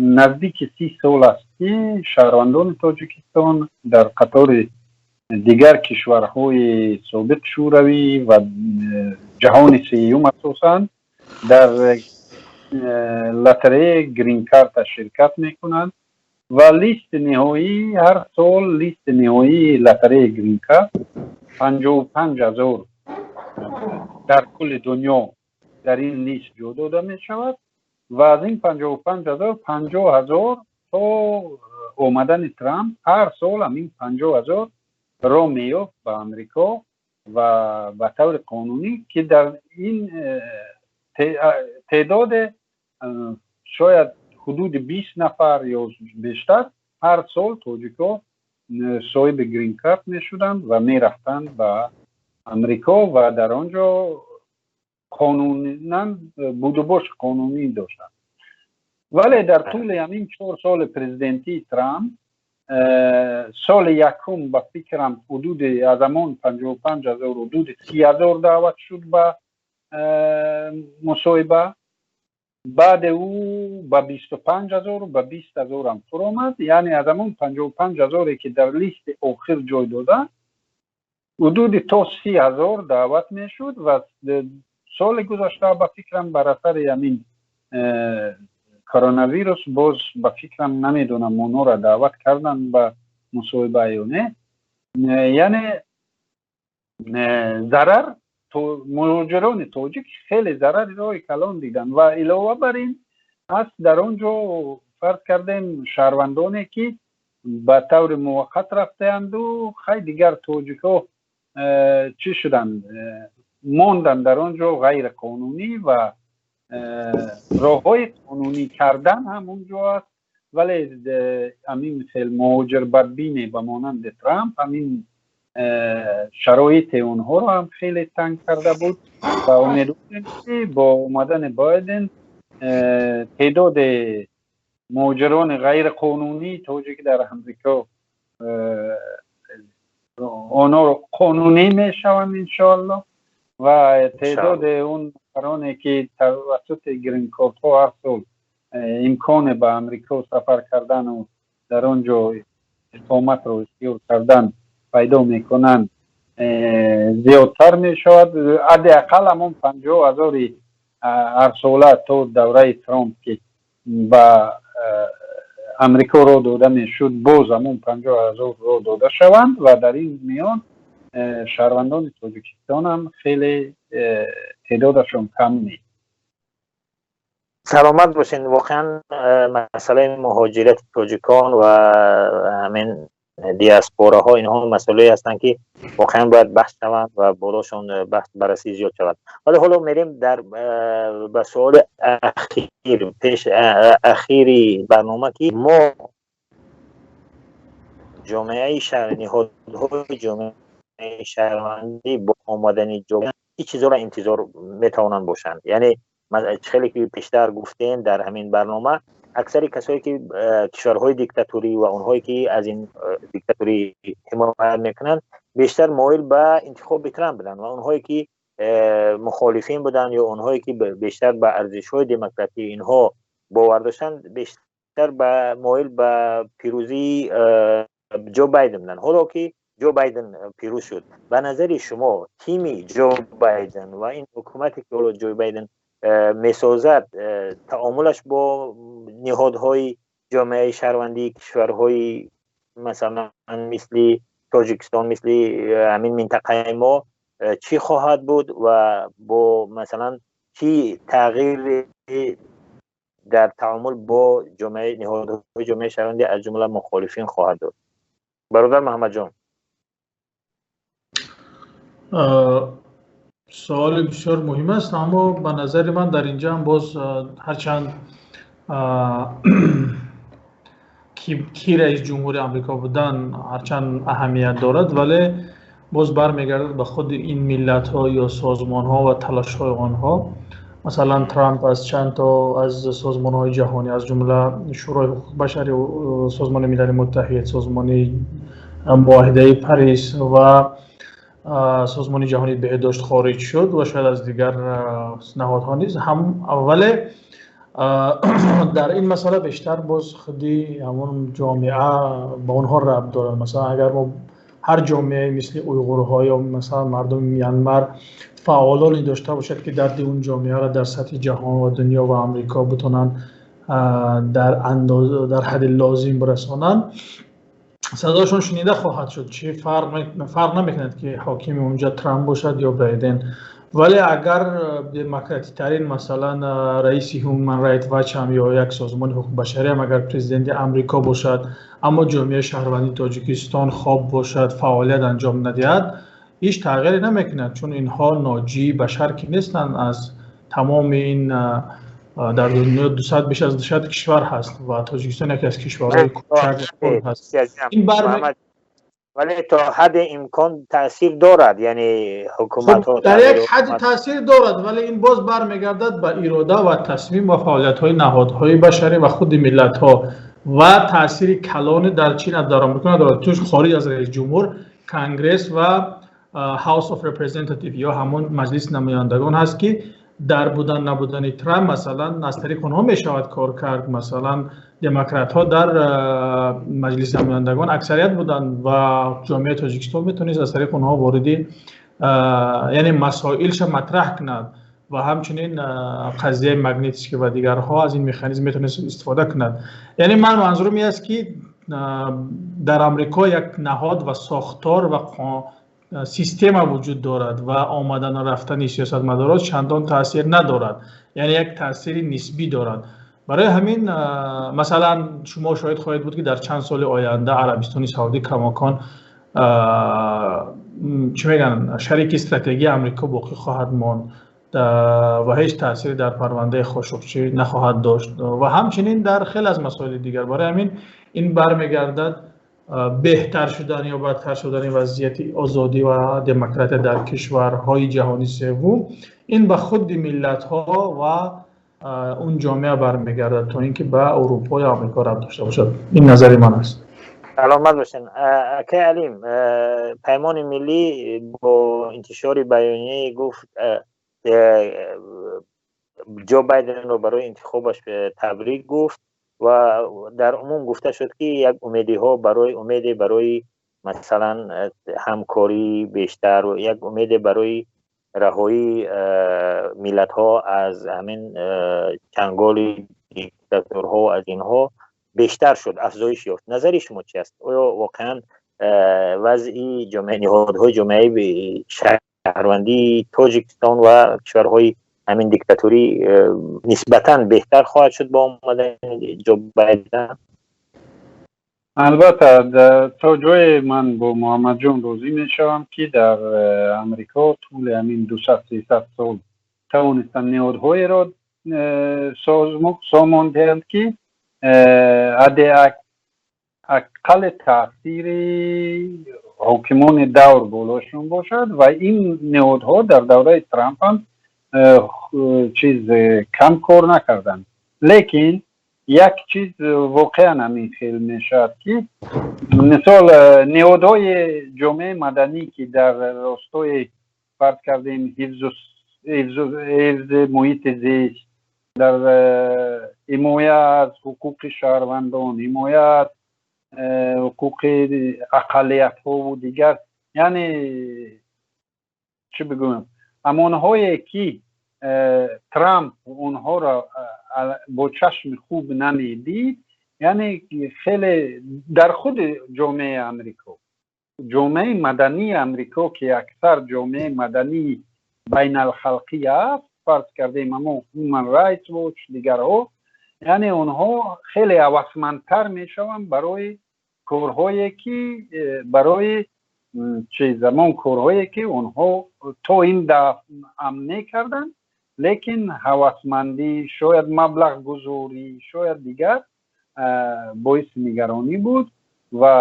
наздики 30 сол аст, ки шаҳрвандони Тоҷикистон дар қатори дигар кишварҳои собиқ Шӯравӣ ва ҷаҳони сеюм асосан дар лотереяи грин-карта ширкат мекунанд ва листи ниҳоӣ, ҳар сол листи ниҳоии лотереяи грин-карт 55 000 дар кулли дунё дар ин лист ҷо дода мешавад ва аз ин 55 000, 50 000 то омадани Трамп ҳар сол ҳамин 50 000 роҳ меёфт ба Амрико ва ба таври қонунӣ, ки дар ин теъдоде шояд ҳудуди 20 нафар ё бештар ҳар сол тоҷикҳо соҳиби грин-карт мешуданд ва мерафтанд ба Амрико ва дар он ҷо қонунан будубоши қонунӣ доштанд. Вале дар тӯли ҳамин 4 соли президентии Трамп, соли якум, ба фикрам, ҳудуди аз ҳамон 55 000 ҳудуди 30 000 даъват шуд ба мусоҳиба. Баъде ӯ ба 25 000, ба 20 000-ам фуромад. Яъне аз ҳамон 55 000-е, ки дар листи охир ҷой дода, ҳудуди то 30 000 даъват мешуд ва соли Соли гузашта, ба фикрам, бар асари ҳамин коронавирус боз, ба фикрам, намедонам, онҳоро даъват карданд ба мусоҳиба ё не. Яъне зарар, муҳоҷирони тоҷик хеле зарари роҳи калон диданд. Ва илова бар ин аст, дар он ҷо, фарз кардем, шаҳрвандоне, ки ба таври муваққат рафтаянду хай, дигар тоҷикҳо чӣ шуданд, монданд дар он ҷо ғайриқонунӣ ва роҳҳои қонунӣ кардан ҳам он ҷо аст, вале ҳамин хел муҳоҷирбадбине ба монанди Трамп ҳамин шароити онҳоро ҳам хеле танг карда буд. Ва умедворем, ки бо омадани Байден теъдоди муҳоҷирони ғайриқонунии тоҷик дар Амрико, онҳоро қонунӣ мешаванд, иншоалло, ва теъдоди он нафароне, ки тавассути гринкортҳо ҳар сол имконе ба Амрико сафар кардану дар он ҷо иқоматро ихтиёр кардан пайдо мекунанд, зиёдтар мешавад. Ҳадди ақал ҳамон 50 ҳазори ҳарсола то давраи Трамп, ки ба Амрико роҳ дода мешуд, боз ҳамон 50 ҳазор роҳ дода шаванд. Ва дар ин миён шаҳрвандони Тоҷикистон ҳам хеле теъдодашон кам нест. Саломат бошед. Воқеан, масъалаи муҳоҷирати тоҷикон ва ҳамин диаспораҳо, инҳо масъалае ҳастанд, ки воқеан бояд баҳс шаванд ва болошон баҳс, баррасӣ зиёд шавад. Вале ҳоло мерем дар ба суоли ахир, пеш ахири барнома, ки мо ҷомеаи шаҳр, ниҳодҳои ҷомеаи шаҳрвандӣ бо омадани ҷо чӣ чизоро интизор метавонанд бошанд? Яъне хеле ки пештар гуфтем, дар ҳамин барнома аксари касое, ки кишварҳои диктаторӣ ва онҳое, ки аз ин диктаторӣ ҳимоят мекунанд, бештар моил ба интихоби Трамп буданд ва онҳое, ки мухолифин буданд ё онҳое, ки бештар ба арзишҳои демократӣ инҳо бовар доштанд, бештар ба моил ба пирӯзии Ҷо Байден буданд. Ҳоло ки Ҷо Байден пирӯз шуд, ба назари шумо, тими Ҷо Байден ва ин ҳукумате, ки ҳоло Ҷо Байден месозад, таомулаш бо ниҳодҳои ҷомеаи шаҳрвандии кишварҳои, масалан, мисли Тоҷикистон, мисли ҳамин минтақаи мо чӣ хоҳад буд ва бо, масалан, чӣ тағйири дар таомул бо ҷомеаи, ниҳодҳои ҷомеаи шаҳрвандӣ, аз ҷумла мухолифин хоҳад дод? Бародар Муҳаммадҷон. Суоли бисёр муҳим аст, аммо ба назари ман, дар инҷа ҳам боз, ҳарчанд ки раис ҷумҳури Амрико будан ҳарчанд аҳамият дорад, вале боз бармегардад ба худи ин миллатҳо ё созмонҳо ва талошҳои онҳо. Масалан, Трамп аз чанд то аз созмонҳои ҷаҳонӣ, аз ҷумла Шӯрои ҳуқуқи башари Созмони Милали Муттаҳид, Созмони Муоҳидаи Парис ва Созмони Ҷаҳонии Беҳдошт хориҷ шуд ва шояд аз дигар ниҳодҳо низ ҳам. Вале дар ин масъала бештар боз худи ҳамон ҷомеа ба онҳо рабт дорад. Масалан, агар мо ҳар ҷомеае, мисли уйғурҳо ё масалан мардуми Мянмар, фаъолоне дошта бошад, ки дарди он ҷомеаро дар сатҳи ҷаҳон ва дунё ва Амрико битонанд дар андоз, дар ҳадди лозим бирасонанд, садошон шунида хоҳад шуд. Чӣ фарқ намекунад, ки ҳокими онҷа Трамп бошад ё Байден. Вале агар демократитарин, масалан, раиси Human Rights Watch ҳам ё як созмони ҳуқуқи башарӣ ҳам агар президенти Амрико бошад, аммо ҷомеаи шаҳрвандии Тоҷикистон хоб бошад, фаъолият анҷом надиҳад, ҳеҷ тағйире намекунад, чун инҳо ноҷии башар ки нестанд. Аз тамоми ин дар дунё 200, беш аз 200 кишвар ҳаст ва Тоҷикистон яке аз кишварҳои кучак ҳаст. Ин бар вале то ҳадди имкон таъсир дорад, яъне ҳукуматҳо дар як ҳадди таъсир дорад, вале ин боз бармегардад ба ирода ва тасмим ва фаъолиятҳои ниҳодҳои башарӣ ва худи миллатҳо ва таъсири калоне дар чин, дар Амрико надорад, чун хориҷ аз раис ҷумҳур, Конгресс ва House of Representative ё ҳамон Маҷлиси намояндагон ҳаст, ки дар будан набудани Трамп, масалан, аз тариқи онҳо мешавад кор кард. Масалан, демократҳо дар Маҷлиси намояндагон аксарият буданд ва ҷомеаи Тоҷикистон метавонист аз тариқи онҳо вориди, яъне масоилша матраҳ кунад. Ва ҳамчунин қазияи Магнитский ва дигарҳо аз ин механизм метавонист истифода кунад. Яъне ман манзурам ин аст, ки дар Амрико як наҳод ва сохтор ва система вуҷуд дорад ва омадану рафтани сиёсатмадорон чандон таъсир надорад, яъне як таъсири нисбӣ дорад. Барои ҳамин, масалан, шумо шоҳид хоҳед буд, ки дар чанд соли оянда Арабистони Саудӣ камокон, чӣ мегӯянд, шарики стратегии Амрико боқӣ хоҳад монд ва ҳеҷ таъсире дар парвандаи Хошуқчӣ нахоҳад дошт ва ҳамчунин дар хеле аз масоили дигар. Барои ҳамин ин бармегардад беҳтар шудан ё бадтар шудани вазъияти озодӣ ва демократия дар кишварҳои ҷаҳони севум, ин ба худи миллатҳо ва он ҷомеа бармегардад, то ин ки ба Аврупо ё Амрико рабт дошта бошад. Ин назари ман аст. Саломат бошед, акай Алим. Паймони Миллӣ бо интишори баёнияе гуфт, Ҷо Байденро барои интихобаш табрик гуфт ва дар умум гуфта шуд, ки як умедиҳо барои, умеде барои, масалан, ҳамкории бештар, як умеде барои раҳоии миллатҳо аз ҳамин чанголи диктаторҳо, аз инҳо бештар шуд, афзоиш ёфт. Назари шумо чи аст? Оё воқеан вазъи ҷомеа, ниҳодҳои ҷомеаи шаҳрвандии Тоҷикистон ва кишварҳои ҳамин диктаторӣ нисбатан беҳтар хоҳад шуд бо омадани Ҷо Байден? Албатта, то ҷое ман бо Муҳаммадҷон розӣ мешавам, ки дар Амрико тӯли ҳамин 200-300 сол тавонистанд ниҳодҳоеро сомон диҳанд, ки ҳадди аққали таъсири ҳокимони давр болошон бошад, ва ин ниҳодҳо дар давраи Трамп ҳам чиз кам кор накарданд. Лекин як чиз воқеан ҳамин хел мешавад, ки мисол ниҳодҳои ҷомеаи маданӣ, ки дар ростои, фарз кардем, ҳифзи муҳити зист, дар ҳимоя аз ҳуқуқи шаҳрвандон, ҳимоя аз ҳуқуқи ақаллиятҳову дигар, яъне чӣ бигӯям, ҳамонҳое ки Трамп онҳоро бо чашми хуб намедид, яъне хеле дар худи ҷомеаи Амрико, ҷомеаи мадании Амрико, ки аксар ҷомеаи мадании байналхалқӣ аст, фарз кардем, ҳамон Human Rights Watch, дигарҳо, яъне онҳо хеле ҳавасмандтар мешаванд барои корҳое ки барои чиз, ҳамон корҳое ки онҳо то ин дафъ ҳам мекарданд, лекин ҳавасмандӣ, шояд маблағгузорӣ, шояд дигар боиси нигаронӣ буд ва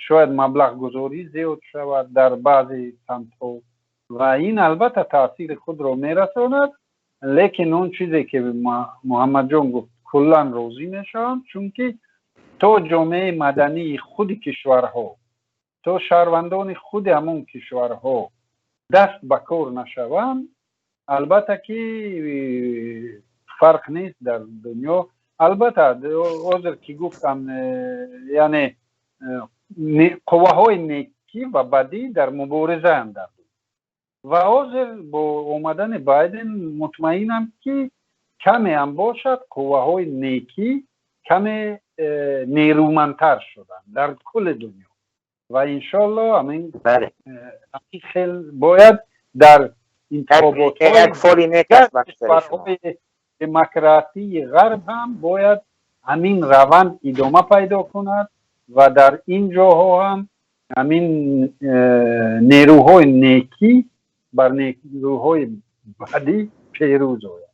шояд маблағгузорӣ зиёд шавад дар баъзе самтҳо ва ин албатта таъсири худро мерасонад. Лекин он чизе ки Муҳаммадҷон гуфт, куллан розӣ мешавам, чунки то ҷомеаи мадании худи кишварҳо, то шаҳрвандони худи ҳамон кишварҳо даст ба кор нашаванд, албатта ки фарқ нест дар дунё. Албатта, ҳозир ки гуфтам, яъне қувваҳои некӣ ва бадӣ дар муборизаанд дар ва ҳозир бо омадани Байден мутмаинам, ки каме ҳам бошад, қувваҳои некӣ каме нерӯмандтар шуданд дар кулли дунё ва иншоалло ҳамин хел бояд дар интихоботҳои демократии ғарб ҳам бояд ҳамин раванд идома пайдо кунад ва дар ин ҷоҳо ҳам ҳамин нерӯҳои некӣ бар нерӯҳои бадӣ пирӯз ояд.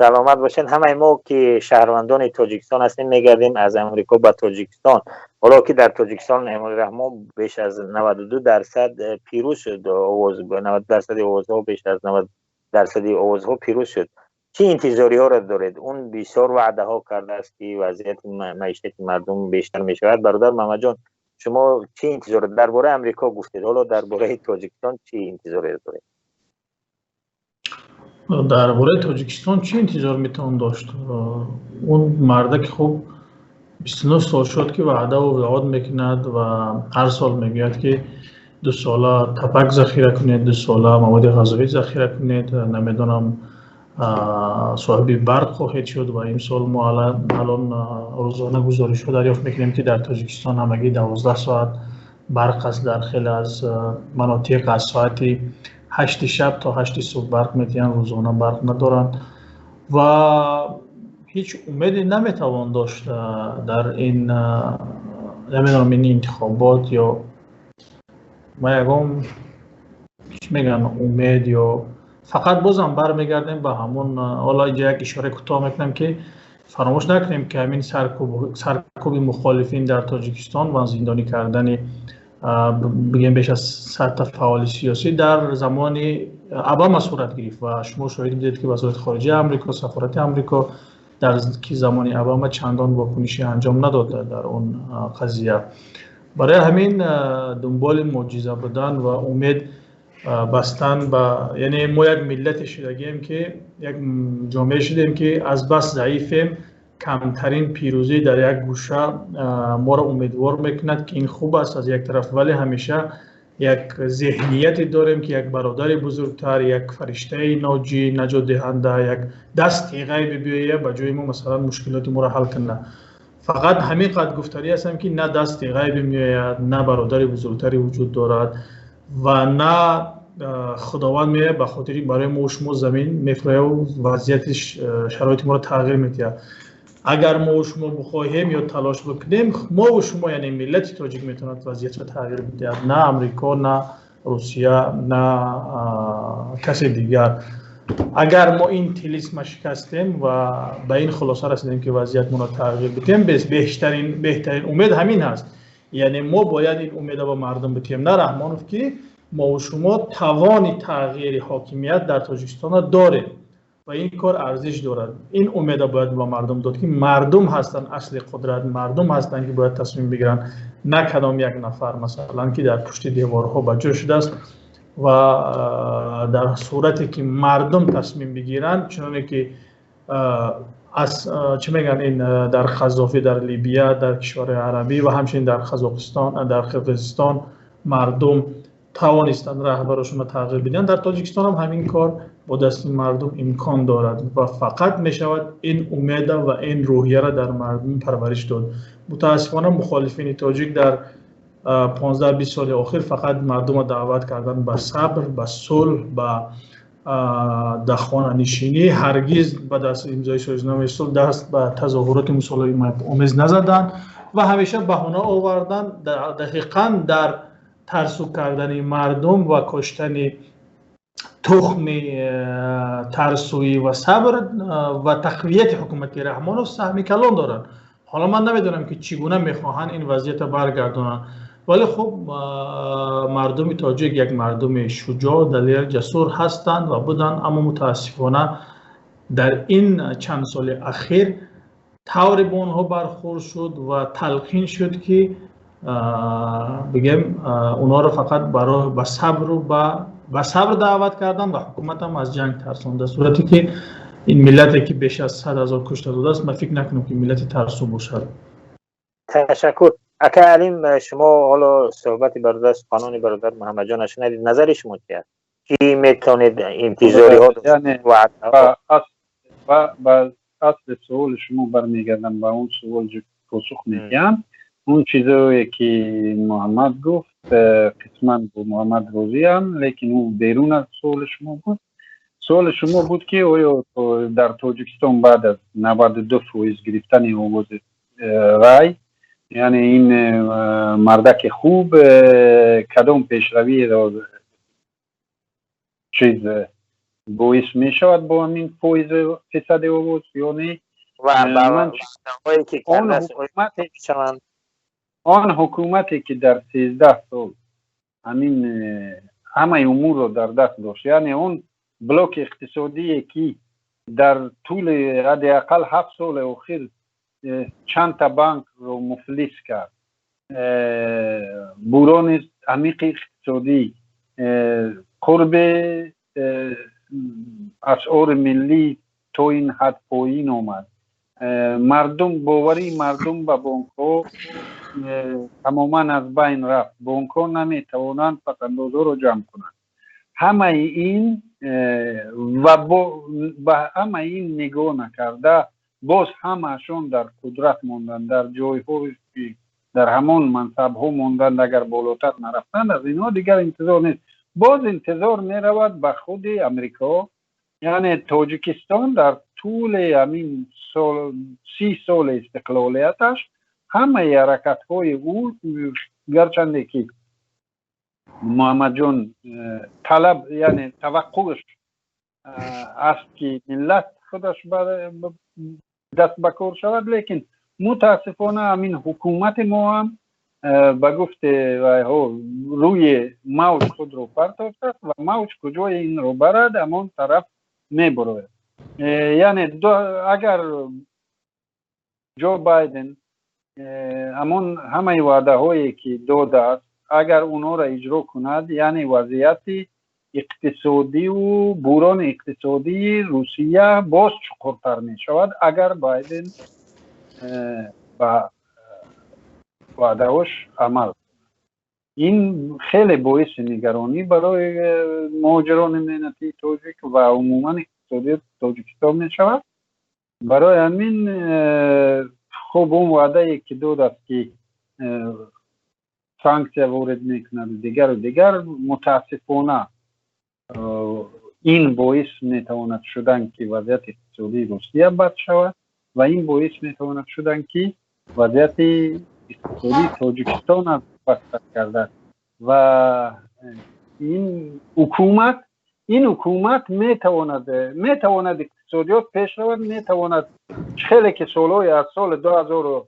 Саломат бошед. Ҳамаи мо, ки шаҳрвандони Тоҷикистон ҳастем, мегардем аз Амрико ба Тоҷикистон. Ҳоло ки дар Тоҷикистон Эмомалӣ Раҳмон беш аз 92% пирӯз шуд, овоз, 90 дарсади овозҳо, беш аз 90 дарсади овозҳо пирӯз шуд, чӣ интизориҳоро доред? Он бисёр ваъдаҳо кардааст, ки вазъияти маишати мардум бештар мешавад. Бародар Муҳаммадҷон, шумо чӣ интизор? Дар бораи Амрико гуфтед, ҳоло дар бораи Тоҷикистон чӣ интизоре доред? Дар бораи Тоҷикистон чӣ интизор метавон дошт? Он мардаки хуб 29 сол шуд, ки ваъдаву ваъд мекунад ва ҳар сол мегӯяд, ки 2 сола табак захира кунед, 2 сола маводи ғазоӣ захира кунед, намедонам, соҳиби барқ хоҳед шуд. Ва имсол мо алон рӯзона гузоришҳо дарёфт мекунем, ки дар Тоҷикистон ҳамагӣ 12 соат барқ аст. Дар хеле аз манотиқ аз соати 8-и шаб то 8-и субҳ барқ медиҳанд, рӯзона барқ надоранд ва ҳеҷ умеде наметавон дошт дар ин, намедонам, ин интихобот ё ма ягон, чӣ мегӯянд, умед ё фақат бозам бармегардем ба ҳамон. Ҳоло инҷа як ишораи кӯтоҳ мекунам, ки фаромӯш накунем, ки ҳамин саркӯби мухолифин дар Тоҷикистон ва зиндонӣ кардани, бигем, беш аз 100-та фаъоли сиёсӣ дар замони Обама сурат гирифт. Ва шумо шоҳид будед, ки Вазорати хориҷаи Амрико, сафорати Амрико дар ки замони Обама чандон вокунишӣ анҷом надод дар он қазия. Барои ҳамин дунболи мӯъҷиза будан ва умед бастан ба, яъне мо як миллате шудагием, ки як ҷомеа шудем, ки аз бас заифем, камтарин пирӯзӣ дар як гӯша моро умедвор мекунад, ки ин хуб аст аз як тараф, вале ҳамеша як зеҳнияте дорем, ки як бародари бузургтар, як фариштаи ноҷӣ, наҷотдиҳанда, як дасти ғайбе биёяд ба ҷои мо, масалан, мушкилоти моро ҳал кунад. Фақат ҳамин қадр гуфтанӣ ҳастам, ки на дасти ғайбе меояд, на бародари бузургтаре вуҷуд дорад ва на Худованд меояд ба хотири барои мо шумо замин мефурояд, вазъияти шароити моро тағйир медиҳад. Агар мо шумо бихоҳем ё талош бикунем, мо шумо, яъне миллати тоҷик, метавонад вазъиятро тағйир бидиҳад, на Амрико, на Русия, на касе дигар. Агар мо ин тилисма шикастем ва ба ин хулоса расидем, ки вазъиятмонро тағйир бидиҳем, беҳтарин умед ҳамин ҳаст. Яъне мо бояд ин умеда ба мардум бидиҳем, на Раҳмонов, ки мо шумо тавони тағйири ҳокимият дар Тоҷикистонро дорем ва ин кор арзиш дорад. Ин умеда бояд ба мардум дод, ки мардум ҳастанд асли қудрат, мардум ҳастанд, ки бояд тасмим бигиранд, на кадом як нафар, масалан, ки дар пушти деворҳо ба ҷо шудааст. Ва дар сурате ки мардум тасмим бигиранд, чуноне ки аз, чӣ мегӯянд, ин дар Қазофӣ дар Либия, дар кишварҳои арабӣ ва ҳамчунин дар Қазоқистон, дар Қирғизистон мардум тавонистанд раҳбарошонро тағйир бидиҳанд, дар Тоҷикистон ҳам ҳамин кор бо дасти мардум имкон дорад ва фақат мешавад ин умеда ва ин рӯҳияро дар мардум парвариш дод. Мутаассифона, мухолифини тоҷик дар 15-20 соли охир фақат мардумро даъват кардан ба сабр, ба сулҳ, ба дахонанишинӣ, ҳаргиз баъд аз имзои созишномаи сулҳ даст ба тазоҳуроти мусолиҳаомез назаданд ва ҳамеша баҳона оварданд. Дақиқан дар тарсу кардани мардум ва коштани тухми тарсӯӣ ва сабр ва тақвияти ҳукумати Раҳмонов саҳми калон доранд. Ҳоло ман намедонам, ки чӣ гуна мехоҳанд ин вазъиятро баргардонанд, вале хуб, мардуми тоҷик як мардуми шуҷоъ, далер, ҷасур ҳастанд ва буданд, аммо мутаассифона дар ин чанд соли ахир тавре бо онҳо бархӯрд шуд ва талқин шуд, ки бигем, онҳоро фақат ба сабру ба сабр даъват кардан ва ҳукуматам аз ҷанг тарсонда. Сурате ки ин миллате, ки беш аз 100 000 кушта додааст, ман фикр накунам, ки миллати тарсу бошад. Ташаккур, ака Алим. Шумо ҳоло суҳбати бародар, суханони бародар Муҳаммадҷон шунидед. Назари шумо чи аст? Чӣ метавонед интизориҳо? Ба асли суоли шумо бармегардам, ба он суол посух медиҳам. Он чизое, ки Муҳаммад гуфт, қисман бо Муҳаммад розиам, лекин ӯ берун аз суоли шумо буд. Суоли шумо буд, ки оё дар Тоҷикистон баъд аз 92% гирифтани овози рай, яъне ин мардаки хуб кадом пешравиро чиз боис мешавад бо ҳамин фоиз, фисади овоз ё не? Он ҳукумате, ки дар 13 сол ҳамин ҳамаи умурро дар даст дошт, яъне он блоки иқтисодие, ки дар тӯли ҳадди ақал 7 соли охир чандта банкро муфлис кард, буҳрони амиқи иқтисодӣ, қурби асъори миллӣ то ин ҳад поин омад. Мардум, боварии мардум ба бонкҳо тамоман аз байн рафт. Бонкҳо наметавонанд пасандозҳоро ҷамъ кунанд. Ҳамаи ин ва ба ҳамаи ин нигоҳ накарда, боз ҳамаашон дар қудрат монданд, дар ҷойҳо, дар ҳамон мансабҳо монданд. Агар болотар нарафтанд, аз инҳо дигар интизор нест. Боз интизор меравад ба худи Амрико. Яъне Тоҷикистон дар тӯли ҳамин 30 соли истиқлолияташ ҳамаи ҳаракатҳои ӯ, гарчанде ки Муҳаммадҷон талаб, яъне таваққуш аст, ки миллат худаш даст ба кор шавад, лекин мутаассифона ҳамин ҳукумати мо ҳам ба гуфти вайҳо рӯи мавҷ худро партофтааст ва мавҷ куҷои инро барад, ҳамон тараф мебарояд. Яъне агар Ҷо Байден ҳамон ҳамаи ваъдаҳое, ки додааст, агар онҳоро иҷро кунад, яъне вазъияти иқтисодиву буҳрони иқтисодии Русия боз чуқуртар мешавад, агар Байден ба ваъдаҳош амал. Ин хеле боиси нигаронӣ барои муҳоҷирони меҳнатии тоҷик ва умуман иқтисодиёти Тоҷикистон мешавад. Барои ҳамин, хуб, он ваъдае, ки додааст, ки санксия ворид мекунаду дигару дигар, мутаассифона ин боис метавонад шудан, ки вазъияти иқтисодии Русия бад шавад, ва ин боис метавонад шудан, ки вазъияти иқтисодии Тоҷикистон аз бадтар гардад. Ва ин ҳукумат метавонад иқтисодиёт пеш равад, метавонад, хеле ки солҳои аз соли 2000,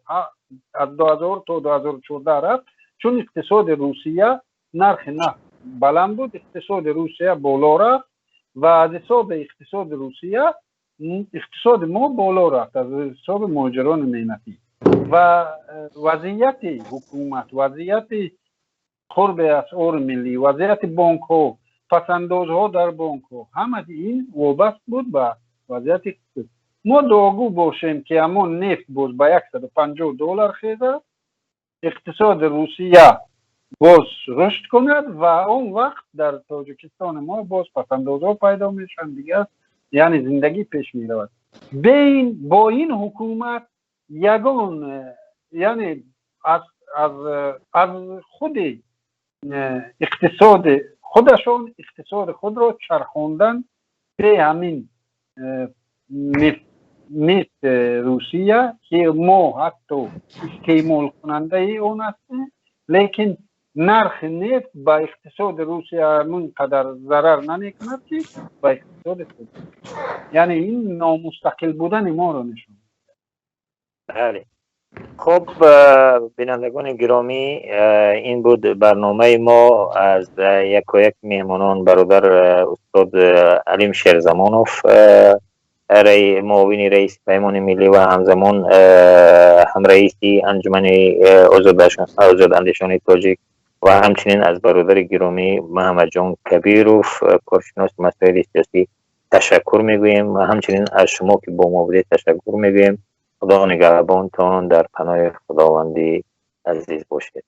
аз 2000 то 2014 рафт, чун иқтисоди Русия, нархи нафт баланд буд, иқтисоди Русия боло рафт ва аз ҳисоби иқтисоди Русия иқтисоди мо боло рафт, аз ҳисоби муҳоҷирони меҳнатӣ. Ва вазъияти ҳукумат, вазъияти қурби асъори миллӣ, вазъияти бонкҳо, пасандозҳо дар бонкҳо, ҳамаи ин вобаст буд ба вазъияти иқтисод. Мо дуогӯ бошем, ки ҳамон нефт боз ба 150 доллар хезад, иқтисоди Русия боз рушд кунад ва он вақт дар Тоҷикистони мо боз пасандозҳо пайдо мешаванд, дигар, яъне зиндагӣ пеш меравад. Беин бо ин ҳукумат ягон, яъне аз худи иқтисоди худашон иқтисоди худро чархондан бе ҳамин нефт Русия, ки мо ҳатто истеъмолкунандаи он ҳастем, лекин нархи нефт ба иқтисоди Русия ҳамин қадар зарар намекунад, ки ба иқтисоди худ. Яъне ин номустақил будани моро нишон. Бале, хуб, бинандагони гиромӣ, ин буд барномаи мо. Аз якояк меҳмонон, бародар устод Алим Шерзамонов, муовини раиси Паймони миллӣ ва ҳамзамон ҳамраиси Анҷумани озодандешони тоҷик, ва ҳамчунин аз бародари гиромӣ Муҳаммадҷон Кабиров, коршиноси масоили сиёсӣ, ташаккур мегӯем ва ҳамчунин аз шумо, ки бо мо будед, ташаккур мегӯем. Худо нигаҳбонтон, дар паноҳи Худованди азиз бошед.